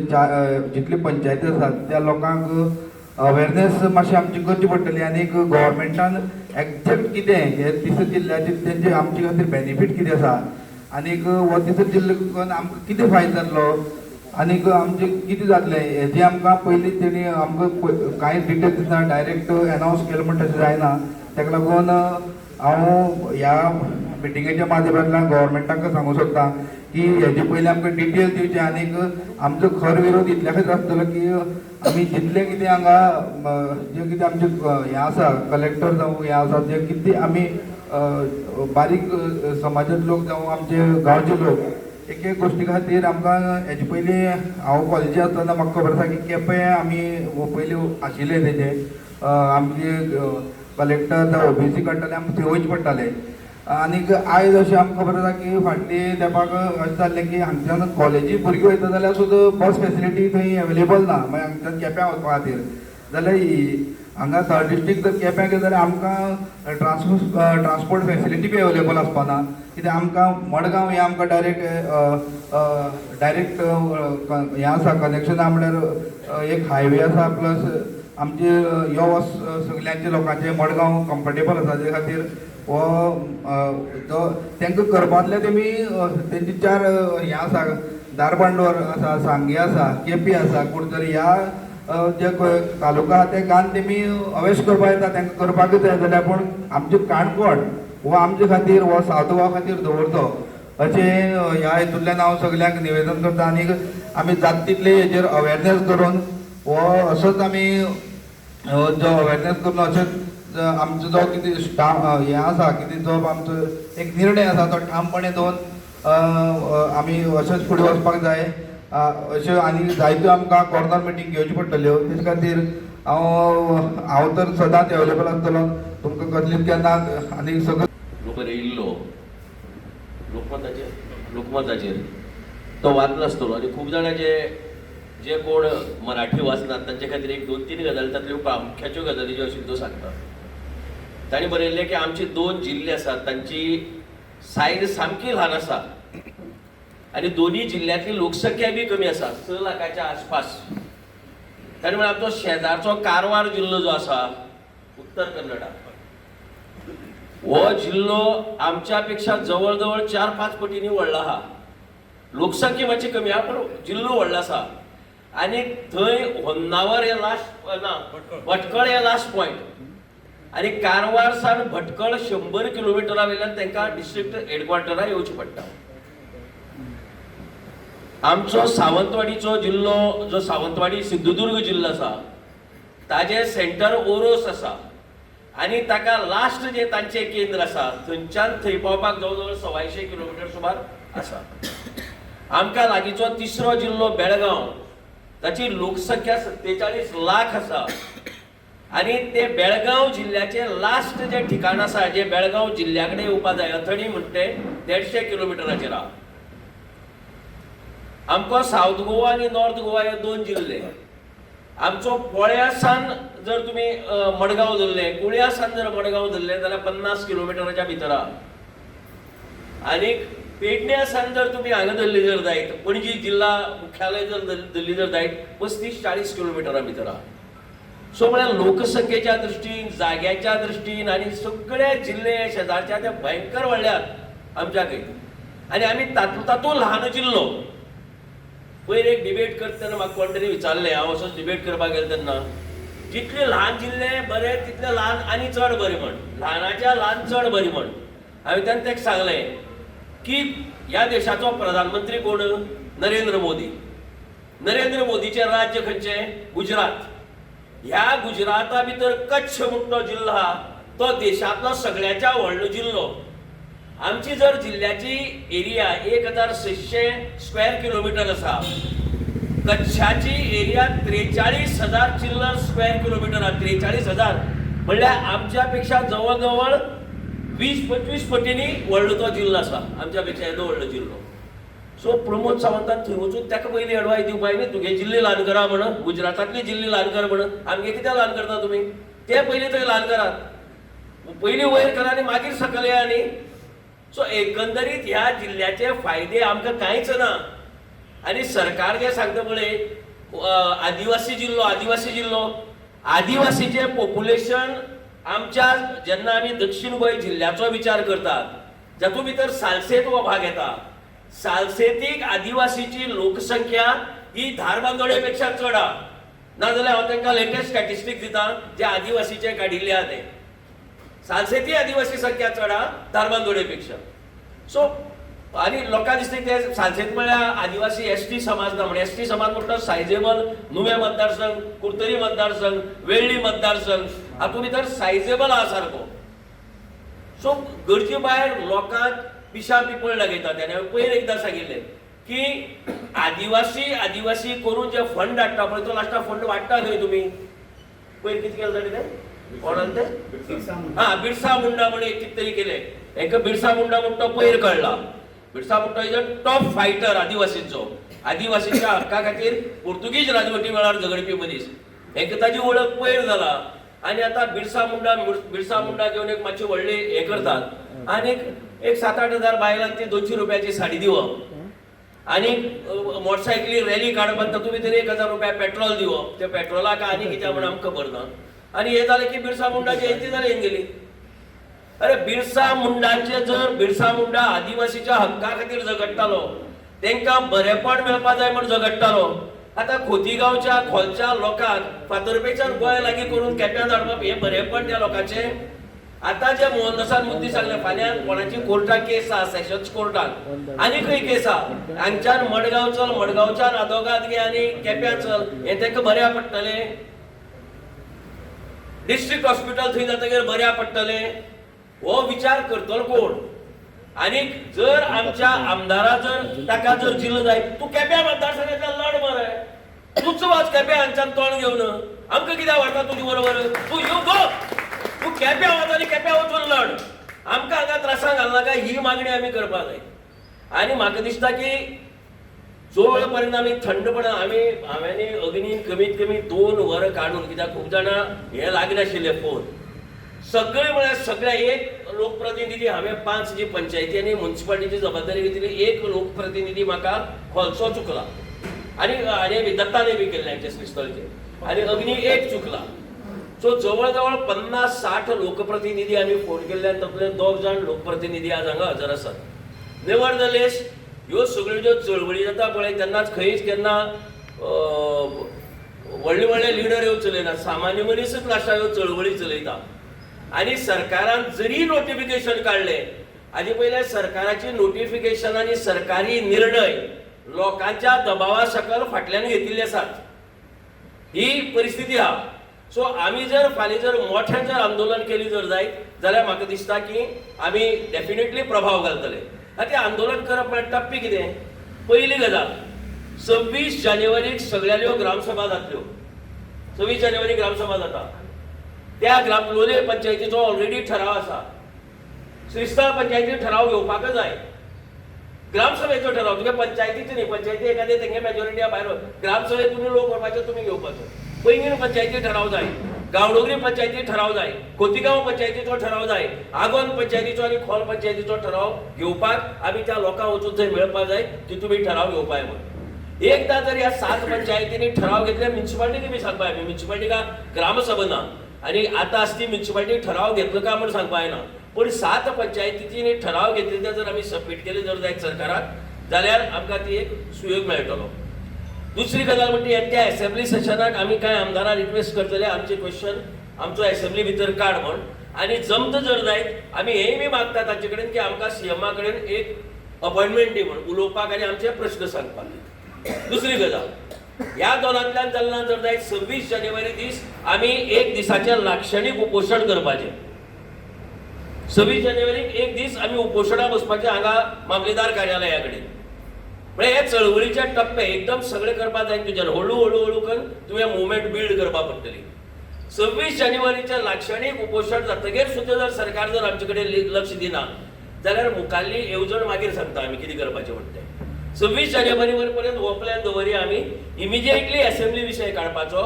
जितली पंचायती आसात त्या लोकांक अवेरनेस मातशी आमची करची पडटली. आनीक गव्हर्मेंटान एग्जॅक्ट कितें हे तिसऱ्या जिल्ल्याचे तेंचे आमचे खातीर बेनिफीट कितें आसा आनीक हो तिसरो जिल्लो करून आमकां कितें फायदो जातलो आनीक आमचें कितें जातलें हेजें आमकां पयलीं तेणी आमकां कांय डिटेल्स दितना डायरेक्ट एनावन्स केलें म्हण तशें जायना. ताका लागून हांव ह्या मिटिंगेच्या माध्यमांतल्यान गव्हर्मेंटाक सांगूंक सोदता की हेजे पयलीं आमकां डिटेल दिवचे आनीक आमचो खर विरोध इतल्या खातीर आसतलो की आमी जितलें कितें हांगा जें कितें आमचें हें आसा कलेक्टर जावं हें आसा जें कितें आमी बारीक समाजांत लोक जावं आमचे गांवचे लोक एक एक गोश्टी खातीर आमकां हेजे पयलीं हांव कॉलेजी आसतना म्हाका खबर आसा की केपें आमी पयलीं आशिल्ले तेजे आमचे कलेक्टर जावं ओबीसी काडटाले आमकां थंय वयचें पडटालें. आनीक आयज अशें आमकां खबर आसा की फाटली तेंपाक अशें जाल्लें की हांगच्यान कॉलेजी भुरगीं वयता जाल्यार सुद्दां बस फेसिलिटी थंय एवेलेबल ना, मागीर हांगच्यान केप्यां वचपा खातीर जाल्यार हांगा थर्ड डिस्ट्रिक्ट जर केप्यां गेले जाल्यार आमकां ट्रांसपोर्ट फेसिलिटी बी एवेलेबल आसपा ना, कित्याक आमकां मडगांव हें आमकां डायरेक्ट डायरेक्ट हें आसा कनेक्शन आहा, म्हणल्यार एक हायवे आसा प्लस आमचे यो वच सगल्यांचे लोकांचे मडगांव कम्फर्टेबल आसा. ते खातीर हो जो तांकां करपांतले तेमी तेंचे चार हें आसा, धारबांदोर आसा, सांगे आसा, केपी आसा, कुडतरी ह्या जे तालुका आहा ते गान तेमी अवेश करपाक येता, तांकां करपाकूच जाय जाल्यार. पूण आमचें काणकोण हो आमचे खातीर हो सावथ गोवा खातीर दवरचो अशें ह्या हेतूंतल्यान हांव सगल्यांक निवेदन करता. आनीक आमी जाता तितले हेजेर अवेरनेस करून हो असोच आमी जो अवेरनेस करून अशेंच आमचो जो कितें हें आसा कितें जो आमचो एक निर्णय आसा तो ठामपणे दवरून आमी अशेंच फुडें वचपाक जाय. अश्यो आनी जायत्यो आमकां कॉर्नर मिटींग घेवच्यो पडटल्यो. तेज खातीर हांव तर सदांच एवेलेबल आसतलो तुमकां कसलीच केन्ना आनी सगळें लोक येयल्लो लोकमताचेर तो वाचलो आसतलो आनी खूब जाणां जे कोण मराठी वाचनात तांचे खातीर एक दोन तीन गजाली तातल्यो प्रामुख्याच्यो गजाली ज्यो आशिल्ल्यो त्यो सांगता. तांणी बरयल्लें की आमचे दोन जिल्ले आसात तांची सायज सामकी ल्हान आसा आनी दोनूय जिल्ल्यांतली लोकसंख्या बी कमी आसा, 6 लाखाच्या आसपास. तांणी म्हळ्यार आमचो शेजारचो कारवार जिल्लो जो आसा उत्तर कन्नडा हो जिल्लो आमच्या पेक्षा जवळ जवळ 4-5 पटींनी व्हडलो आहा. लोकसंख्या मातशी कमी आहा पूण जिल्लो व्हडलो आसा आनी थंय होन्नावर हे लास्ट ना भटकळ हे लास्ट पॉयंट आनी कारवार सावन भटकळ 100 किलोमिटरा वयल्यान तांकां डिस्ट्रिक्ट हेडक्वॉर्टरा येवचें पडटा. आमचो सावंतवाडीचो जिल्लो जो सावंतवाडी सिंधुदुर्ग जिल्लो आसा ताजें सेंटर ओरोस आसा आनी ताका लास्ट जे तांचें केंद्र आसा थंयच्यान थंय पावपाक जवळ जवळ 125 किलोमिटर सुमार आसा. आमकां लागींचो तिसरो जिल्लो बेळगांव, ताची लोकसंख्या 47 लाख आसा आनी ते बेळगांव जिल्ल्याचें लास्ट जें ठिकाण आसा जें बेळगांव जिल्ल्या कडेन येवपा जाय अथणी म्हणटे 150 किलोमिटराचेर आहा. आमकां सावथ गोवा आनी नॉर्थ गोवा हे 2 जिल्ले. आमचो पोळ्या सावन जर तुमी मडगांव धरलें, कुळ्या सावन जर मडगांव धरलें जाल्यार 50 किलोमिटराच्या भितर आहा. आनीक पेडण्या सावन जर तुमी हांगा धरली जर जायत, पणजी जिल्ला मुख्यालय जर धरली जर जायत 35-40 किलोमिटरा भितर आहा. सो म्हळ्यार लोकसंख्येच्या दृश्टीन, जाग्याच्या दृश्टीन आनी सगळे जिल्ले शेजारच्या ते भयंकर व्हडल्यात आमच्या खंय आनी आमी तातूंत तातूंत ल्हान जिल्लो. पयर एक डिबेट करता तेन्ना म्हाका कोण तरी विचारलें, हांव असोच डिबेट करपाक गेलो तेन्ना, जितले ल्हान जिल्ले बरे तितले ल्हान आनी चड बरे म्हण, ल्हानाच्या ल्हान चड बरी म्हण. हांवें तेन्ना ताका सांगलें की ह्या देशाचो प्रधानमंत्री कोण? नरेंद्र मोदी. नरेंद्र मोदीचें राज्य खंयचें? गुजरात. ह्या गुजराता भितर कच्छ म्हण तो जिल्लो आहा तो देशांतलो सगळ्याच्या व्हडलो जिल्लो. आमची जर जिल्ल्याची एरिया 1600 स्क्वेअर किलोमिटर आसा, कच्छाची एरिया 43,000 चिल्लर स्क्वेअर किलोमिटर आहा. 43,000 म्हणल्यार आमच्या पेक्षा जवळ जवळ 20-25 पटींनी व्हडलो तो जिल्लो आसा, आमच्या पेक्षा येदो व्हडलो जिल्लो. सो प्रमोद सावंतान थंय वचून ताका पयलीं एडवायस दिवपाक न्ही, तुगे जिल्ले ल्हान करा म्हण, गुजरातांतली जिल्ले ल्हान कर म्हण, आमगे कित्याक ल्हान करता तुमी? ते पयलीं थंय ल्हान करात, पयलीं वयर करा आनी मागीर सकयल येया न्ही. सो एकंदरीत ह्या जिल्ल्याचे फायदे आमकां कांयच ना. आनी सरकार जें सांगता पळय आदिवासी जिल्लो, आदिवासी जिल्लो, आदिवासीचें पॉप्युलेशन आमच्या जेन्ना आमी दक्षिण गोंय जिल्ल्याचो विचार करतात जातूंत भितर सालसेत हो भाग येता, सालसेतीक आदिवासीची लोकसंख्या ही धारबांदोडे पेक्षा चड आहा. नाजाल्यार हांव तांकां लेटेस्ट स्टॅटिस्टीक दिता जे आदिवासीचे काडिल्ले आहा ते. सालसेती आदिवासी संख्या चड आहा धारबांदोडे पेक्षा. सो आनी लोकांक दिसता ते सालसेत म्हळ्यार आदिवासी एस टी समाज ना म्हण. एस टी समाज म्हणटा सायजेबल नुवें मतदारसंघ, कुर्तरी मतदारसंघ, वेळ्ळी मतदारसंघ हातूंत भितर सायजेबल आहा सारको. सो गरजे भायर लोकांक पिशा पिपळ लागयतात. आनी हांवें पयर एकदां सांगिल्लें की आदिवासी आदिवासी करून जे फंड हाडटा पळय तो लास्टाक फंड वाडटा खंय तुमी. पयर कितें केलें जाणा तें कोणान तें? हा, बिरसा मुंडा म्हण एक कितें तरी केलें. हेका बिरसा मुंडा म्हण तो पयर कळ्ळा. Birsa Munda is a top fighter आदिवासींचो, आदिवासींच्या हक्का खातीर पुर्तुगीज राजवटी वेळार झगडपी मनीस. हेका ताजी वळख पयर जाला. आनी आतां बिरसा मुंडा बिरसा मुंडा घेवन एक मातशी व्हडली हें करतात आनी एक 7-8 हजार बायलांक ती 200 रुपयाची साडी दिवप आनी मोटरसायकली रॅली काडपाक तातूंत भितर 1000 रुपया पेट्रोल दिवप, ते पेट्रोलाक आनी कित्याक म्हण आमकां खबर ना. आनी हें जालें की बिरसा मुंडा जयंती जाली हेंगेली. अरे बिरसा मुंडाचे जर बिरसा मुंडा आदिवासीच्या हक्का खातीर झगडटालो, तांकां बरेपण मेळपा जाय म्हण झगडटालो. आतां खोतीगांवच्या खोलच्या लोकांक फातर्पेच्यान गोंय लागीं करून केप्यां धाडप हें बरेपण त्या लोकांचें. आतां जे मोहनदासान मुद्दी सांगले, फाल्यां कोणाची कोर्टाक केस आहा, सेशन्स कोर्टान आनी खंय केस आहा, हांगच्यान मडगांव चल, मडगांवच्यान आदोगाद घे आनी केप्यां चल, हें तांकां बऱ्या पडटलें. डिस्ट्रिक्ट हॉस्पिटल थंय जातकीर बऱ्या पडटलें. हो विचार करतलो कोण? आनी जर आमच्या आमदारा जर ताका जर जिल्लो जाय, तूं केप्यां मतदारसंघांतल्यान लड मरे, तूंच वच केप्यां हांगच्यान तोंड घेवन, आमकां कित्याक व्हरता तुजे बरोबर? तूं you go, तूं केप्यां वच आनी केप्यां वचून लड, आमकां हांगा त्रासांक घालनाका. ही मागणी आमी करपाक जाय. आनी म्हाका दिसता की जो वेळ पर्यंत आमी थंडपणान आमी हांवें अग्नीन कमीत कमी 2 वरां काडून, कित्याक खूब जाणां हें लागनाशिल्लें फोन सगळे, म्हळ्यार सगळे एक लोकप्रतिनिधी हांवें 5 जी पंचायती आनी मुन्सिपालिटीची जबाबदारी घेतली, एक लोकप्रतिनिधी म्हाका खोलसो चुकला आनी आनी दत्ताने बी केल्ले आमचे श्रीस्थळचे, आनी अग्नी एक चुकला. सो जवळ जवळ 50-60 लोकप्रतिनिधी आमी फोन केल्ले आनी तातूंतले 2 जाण लोकप्रतिनिधी आज हांगा हजर आसात. नेवरदलेस ह्यो सगळ्यो ज्यो चळवळी जाता पळय तेन्नाच खंयच केन्ना व्हडले व्हडले लिडर ह्यो चलयना, सामान्य मनीसच लास्टाक ह्यो चळवळी चलयता. आनी सरकारान जरी नोटिफिकेशन काडलें, हाजे पयलें सरकाराची नोटिफिकेशन आनी सरकारी निर्णय लोकांच्या दबावा सकल फाटल्यान घेतिल्ले आसात. ही परिस्थिती आहा. सो आमी जर फाल्यां जर मोठ्यान जर आंदोलन केली जर जायत जाल्यार म्हाका दिसता की आमी डेफिनेटली प्रभाव घालतले. आतां तें आंदोलन करप म्हळ्यार टप्पे कितें? पयली गजाल, 26 जानेवारीक सगळ्यांल्यो ग्रामसभा जातल्यो. 26 जानेवारी ग्रामसभा जाता. त्या ग्राम लोलये पंचायतीचो ऑलरेडी ठराव आसा. श्रीस्थळ पंचायती ठराव घेवपाकच जाय. ग्रामसभेचो ठराव तुगे पंचायतीचो न्ही, पंचायती एखादे तेंगे मेजॉरिटी भायर, ग्रामसभेत तुमी लोक व्हरपाचो, तुमी घेवपाचो. पैंगीण पंचायती ठराव जाय, गांवडोंगरी पंचायती ठराव जाय, खोतीगांव पंचायतीचो ठराव जाय, आगोंद पंचायतीचो आनी खोल पंचायतीचो ठराव घेवपाक आमी त्या लोकांक वचून थंय मेळपाक जाय की तुमी ठराव घेवपाक म्हणून. एकदां जर ह्या 7 पंचायतींनी ठराव घेतले, म्युन्सिपाल्टीक बी सांगपाक आमी, म्युन्सिपाल्टीका ग्रामसभा ना आनी आतां आसती म्युन्सिपाल्टी ठराव घेतलो काय म्हूण सांगपाक जायना, पूण 7 पंचायतींनी ठराव घेतले ते जर आमी सबमीट केले जर जायत सरकाराक जाल्यार आमकां ती एक सुयोग मेळटलो. दुसरी गजाल म्हणजे त्या एसेंब्ली सेशनाक आमी कांय आमदारांक रिक्वेस्ट करतले आमचे क्वेश्चन आमचो एसेंब्ली भितर काड म्हण, आनी जमत जर जायत आमी हेंय बी मागता तांचे कडेन की आमकां सीएमा कडेन एक अपॉयंटमेंट दी म्हण उलोवपाक आनी आमचे प्रश्न सांगपाक. दुसरी गजाल, ह्या दोनांतल्यान जालना जर जायत 26 जानेवारी दीस आमी एक दिसाचें लाक्षणीक उपोशण करपाचें. 26 जानेवारीक एक दीस आमी उपोशणाक बसपाचें हांगा मामलेदार कार्यालया कडेन. म्हळ्यार हे चळवळीचे टप्पे एकदम सगळे करपाक जाय तुज्यान, हळू हळू हळू करून तुवें मुवमेंट बिल्ड करपाक पडटली. 26 जानेवारीचें लाक्षणीक उपोशण जातगीर सुद्दां जर सरकार जर आमचे कडेन लक्ष दिना जाल्यार मुखाल्ली येवजण मागीर सांगता आमी कितें करपाचें म्हणटा तें. 26 जानेवारी पर्यंत हो प्लॅन दवरया आमी. इमिजिएटली एसेंब्ली विशय काडपाचो,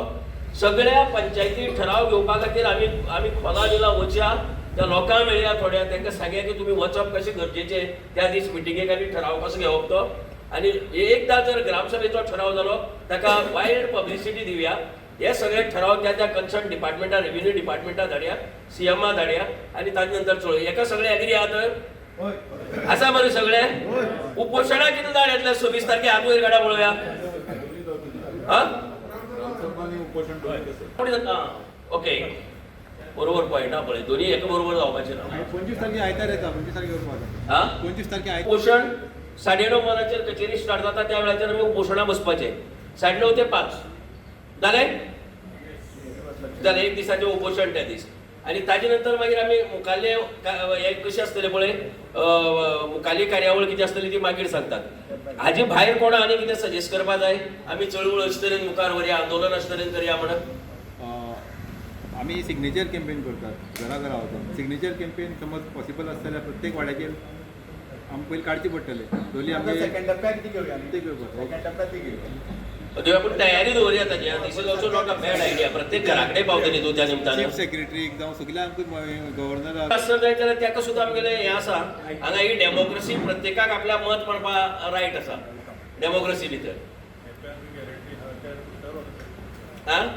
सगळ्या पंचायती ठराव घेवपा खातीर आमी आमी खोला बिला वचया, त्या लोकांक मेळया थोड्या, तांकां सांगया की तुमी वचप कशें गरजेचें त्या दीस मिटिंगेक आनी ठराव कसो घेवप तो. आनी एकदां जर ग्रामसभेचो ठराव जालो ताका वायड पब्लिसिटी दिवया. हे सगळे ठराव त्या त्या कन्सर्न डिपार्टमेंटा, रेव्हेन्यू डिपार्टमेंटा धाडया, सीएमा धाडया आनी ताजे नंतर चलोवया. हेका सगळे एग्री आहा तर? आसा मरे सगळे? उपोशणाक कितले जाण येतले 26 तारखे? हात वयर काडा पळोवया. हा, ओके, बरोबर पॉयंट. हा पळय, दोन्ही एका बरोबर जावपाचें ना. 25 तारखे आयतार येता, 25 तारखे करपाक. हा, 25 तारखे उपोशण 9:30 वरांचेर कचेरी स्टार्ट जाता, त्या वेळाचेर आमी उपोशणां बसपाचें. 9:30 ते 5 जालें जालें एक दिसाचें उपोशण त्या दीस. आनी ताजे नंतर मागीर आमी मुखाल्ले हे कशें आसतलें पळय, मुखाल्ली कार्यावळ कितें आसतली ती मागीर सांगतात. हाजे भायर कोणा आनी कितें सजेस्ट करपा जाय? आमी चळवळ अशे तरेन मुखार व्हरया, आंदोलन अशे तरेन करया म्हणून आमी सिग्नेचर कॅम्पेन करतात, घरा घरा वचून सिग्नेचर कॅम्पेन. समज पॉसिबल आसता जाल्यार प्रत्येक वाड्याचेर आमकां पयलीं काडची पडटले. दोली आमचे सेकंड टप्प्यात ती घेवया, ते घेवपाक सेकंड टप्प्यात ती घेवया. पूण तयारी दवरया ताजी. This is also not a bad idea. प्रत्येक घरा कडेन पावतली तूं त्या निमतान. चीफ सेक्रेटरीक जावं सगळ्या आमकां गव्हर्नराक आसत जायत जाल्यार ताका सुद्दां आमगेलें हें आसा. हांगा ही डेमोक्रेसी, प्रत्येकाक आपल्या मत म्हणपा रायट आसा डेमोक्रेसी भितर. आं,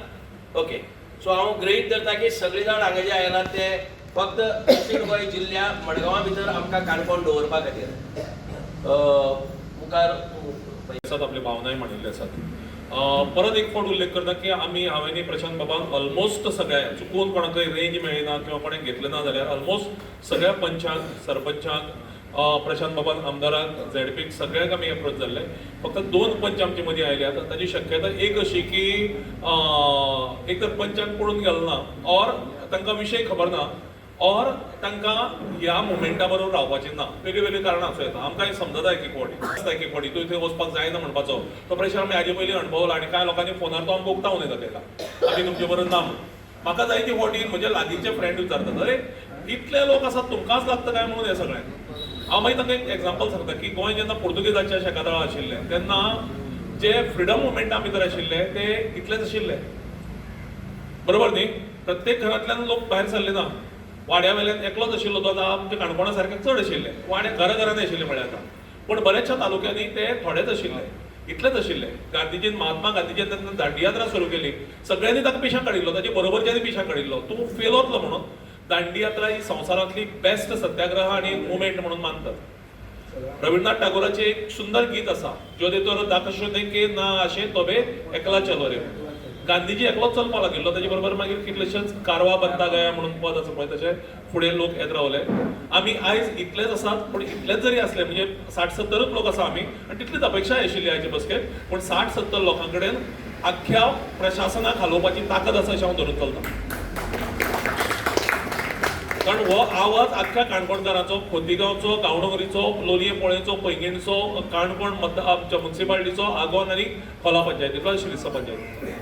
ओके. सो हांव गृहीत धरता की सगळे जाण हांगा जे आयला ते फक्त दक्षीण गोंय जिल्ल्या मडगांवा भितर आमकां काणकोण दवरपा खातीर मुखार आसात, आपले भावनाय मांडिल्ले आसात. परत एक फावट उल्लेख करता की आमी हांवें प्रशांत बाबान ऑलमोस्ट सगळ्या, चुकून कोणाकय रेंज मेळ्ळी ना किंवा कोणाक घेतलें ना जाल्यार ऑलमोस्ट सगळ्या पंचांक, सरपंचांक, प्रशांत बाबान आमदाराक, झेडपीक सगळ्यांक आमी एप्रोच जाल्ले. फक्त 2 पंच आमचे मदीं आयल्यात. ताची शक्यता एक अशी की एक तर पंचांक पळोवन गेलो ना, ऑर तांकां विशय खबर ना, ऑर तांकां ह्या मुवमेंटा बरोबर रावपाचें ना. वेगळी वेगळी कारणां आसूं येता. आमकां हें समजता एक एक फावटी आसता एक एक फावटी तूं थंय वचपाक जायना म्हणपाचो तो प्रेशर आमी हाजे पयलीं अणभवला आनी कांय लोकांनी फोनार तो आमकां उक्तावन दाखयला, आमी तुमचे बरोबर ना म्हणून. म्हाका जायती फावटी म्हजे लागींचे फ्रेंड विचारतात, अरे इतले लोक आसात तुमकांच लागता काय म्हणून हें सगळें. हांव मागीर तांकां एक एग्जाम्पल सांगता की गोंय जेन्ना पुर्तुगेजाच्या शेकातळा आशिल्लें तेन्ना जे फ्रिडम मुवमेंटा भितर आशिल्ले ते इतलेच आशिल्ले, बरोबर न्ही? प्रत्येक घरांतल्यान लोक भायर सरले ना. वाड्या वेल्यान एकलोच आशिल्लो तो आतां आमच्या काणकोणा सारके चड आशिल्ले, वाड्या घरा घरांनी आशिल्ले म्हळ्यार आतां, पूण बऱ्याचशा तालुक्यांनी ते थोडेच आशिल्ले, इतलेच आशिल्ले. गांधीजीन, महात्मा गांधीजीन तेन्ना दांडी यात्रा सुरू केली, सगळ्यांनी ताका पिशां काडिल्लो, ताचे बरोबरच्यांनी पिशां काडिल्लो, तूं फेल वतलो म्हणून. दांडी यात्रा ही संवसारांतली बेस्ट सत्याग्रह आनी मुवमेंट म्हणून मानतात. रवींद्रनाथ टागोराचें एक सुंदर गीत आसा, जो दे तोर दाखशो के ना आशे तोबे एकला चलो रे. गांधीजी एकलोच चलपाक लागिल्लो, ताजे बरोबर मागीर कितलेशेच कारवा बनता गया म्हणून पद आसा पळय, तशें फुडें लोक येत रावले. आमी आयज इतलेच आसात, पूण इतलेच जरी आसले म्हणजे 60-70 लोक आसा आमी, आनी तितलीच अपेक्षाय आशिल्ली आयचे बसकेक, पूण 60-70 लोकां कडेन आख्ख्या प्रशासनाक हालोवपाची ताकद आसा अशें हांव धरून चलतां. कारण हो आवाज आख्ख्या काणकोणकारांचो, खोतीगांवचो, गांवडोंगरीचो, लोलये पोळेचो, पैंगीणचो, काणकोण आमच्या मुन्सिपालिटीचो, आगोंद आनी खोला पंचायतीचो, शिरस्ता पंचायतीचो.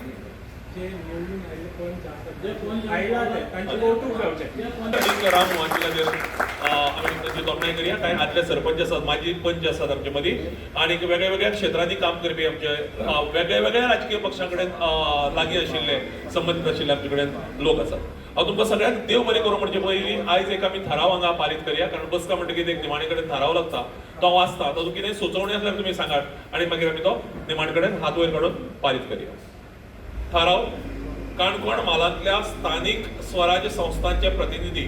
राम मोहनजीखातीर आमी तांची तोखणाय करया. कांय आदले सरपंच आसात, माजी पंच आसात आमचे मदीं, आनी वेगळ्या वेगळ्या क्षेत्रांनी काम करपी आमचे वेगळ्या वेगळ्या राजकीय पक्षां कडेन लागीं आशिल्ले, संबंदीत आशिल्ले आमचे कडेन लोक आसात. हांव तुमकां सगळ्यांक देव बरें करूं म्हणचे पयलीं आयज एक आमी थाराव हांगा पारीत करया, कारण बसका म्हणटकीर एक निमाणे कडेन थाराव लागता, तो वाचता, तातूंत कितें सुचोवणी आसल्यार तुमी सांगात आनी मागीर आमी तो निमाणे कडेन हात वयर काडून पारीत करया. थाराव: काणकोण म्हालांतल्या स्थानीक स्वराज्य संस्थांचे प्रतिनिधी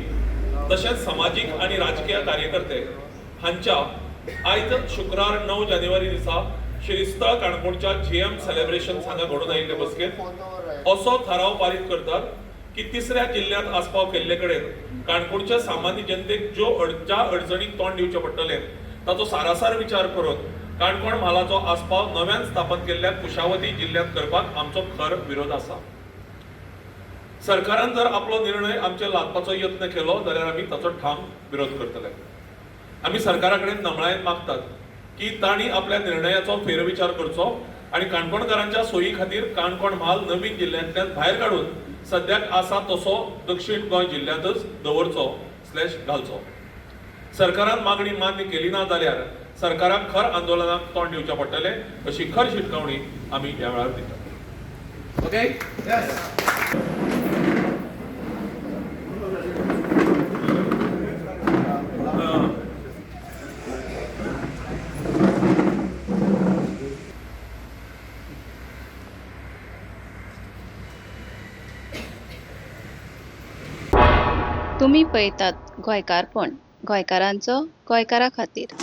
तशेंच समाजीक आनी राजकीय कार्यकर्ते हांच्या आयज शुक्रार 9 जानेवारी दिसा श्रीस्थळ काणकोणच्या GM celebration हांगा घडोवन आयिल्ले बसकेंत असो थाराव पारीत करतात की तिसऱ्या जिल्ल्यांत आस्पाव केल्ले कडेन काणकोणच्या सामान्य जनतेक ज्यो ज्या अडचणीक तोंड दिवचें पडटलें ताचो सारासार विचार करून काणकोण म्हालाचो आस्पाव नव्यान स्थापन केल्ल्या कुशावती जिल्ल्यांत करपाक आमचो खर विरोध आसा. सरकारान जर आपलो निर्णय आमचेर लादपाचो यत्न केलो जाल्यार आमी ताचो ठाम विरोध करतले. आमी सरकारा कडेन नमळायेन मागतात की तांणी आपल्या निर्णयाचो फेरविचार करचो आनी काणकोणकारांच्या सोयी खातीर काणकोण म्हाल नवीन जिल्ल्यांतल्यान भायर काडून सद्याक आसा तसो दक्षिण गोंय जिल्ल्यांतच दवरचो / घालचो. सरकारान मागणी मान्य केली ना जाल्यार सरकाराक खर आंदोलनाक तोंड दिवचें पडटलें अशी खर शिटकावणी आमी ह्या वेळार दितात. ओके. तुमी पळयतात गोंयकारपण, गोंयकारांचो गोंयकारा खातीर.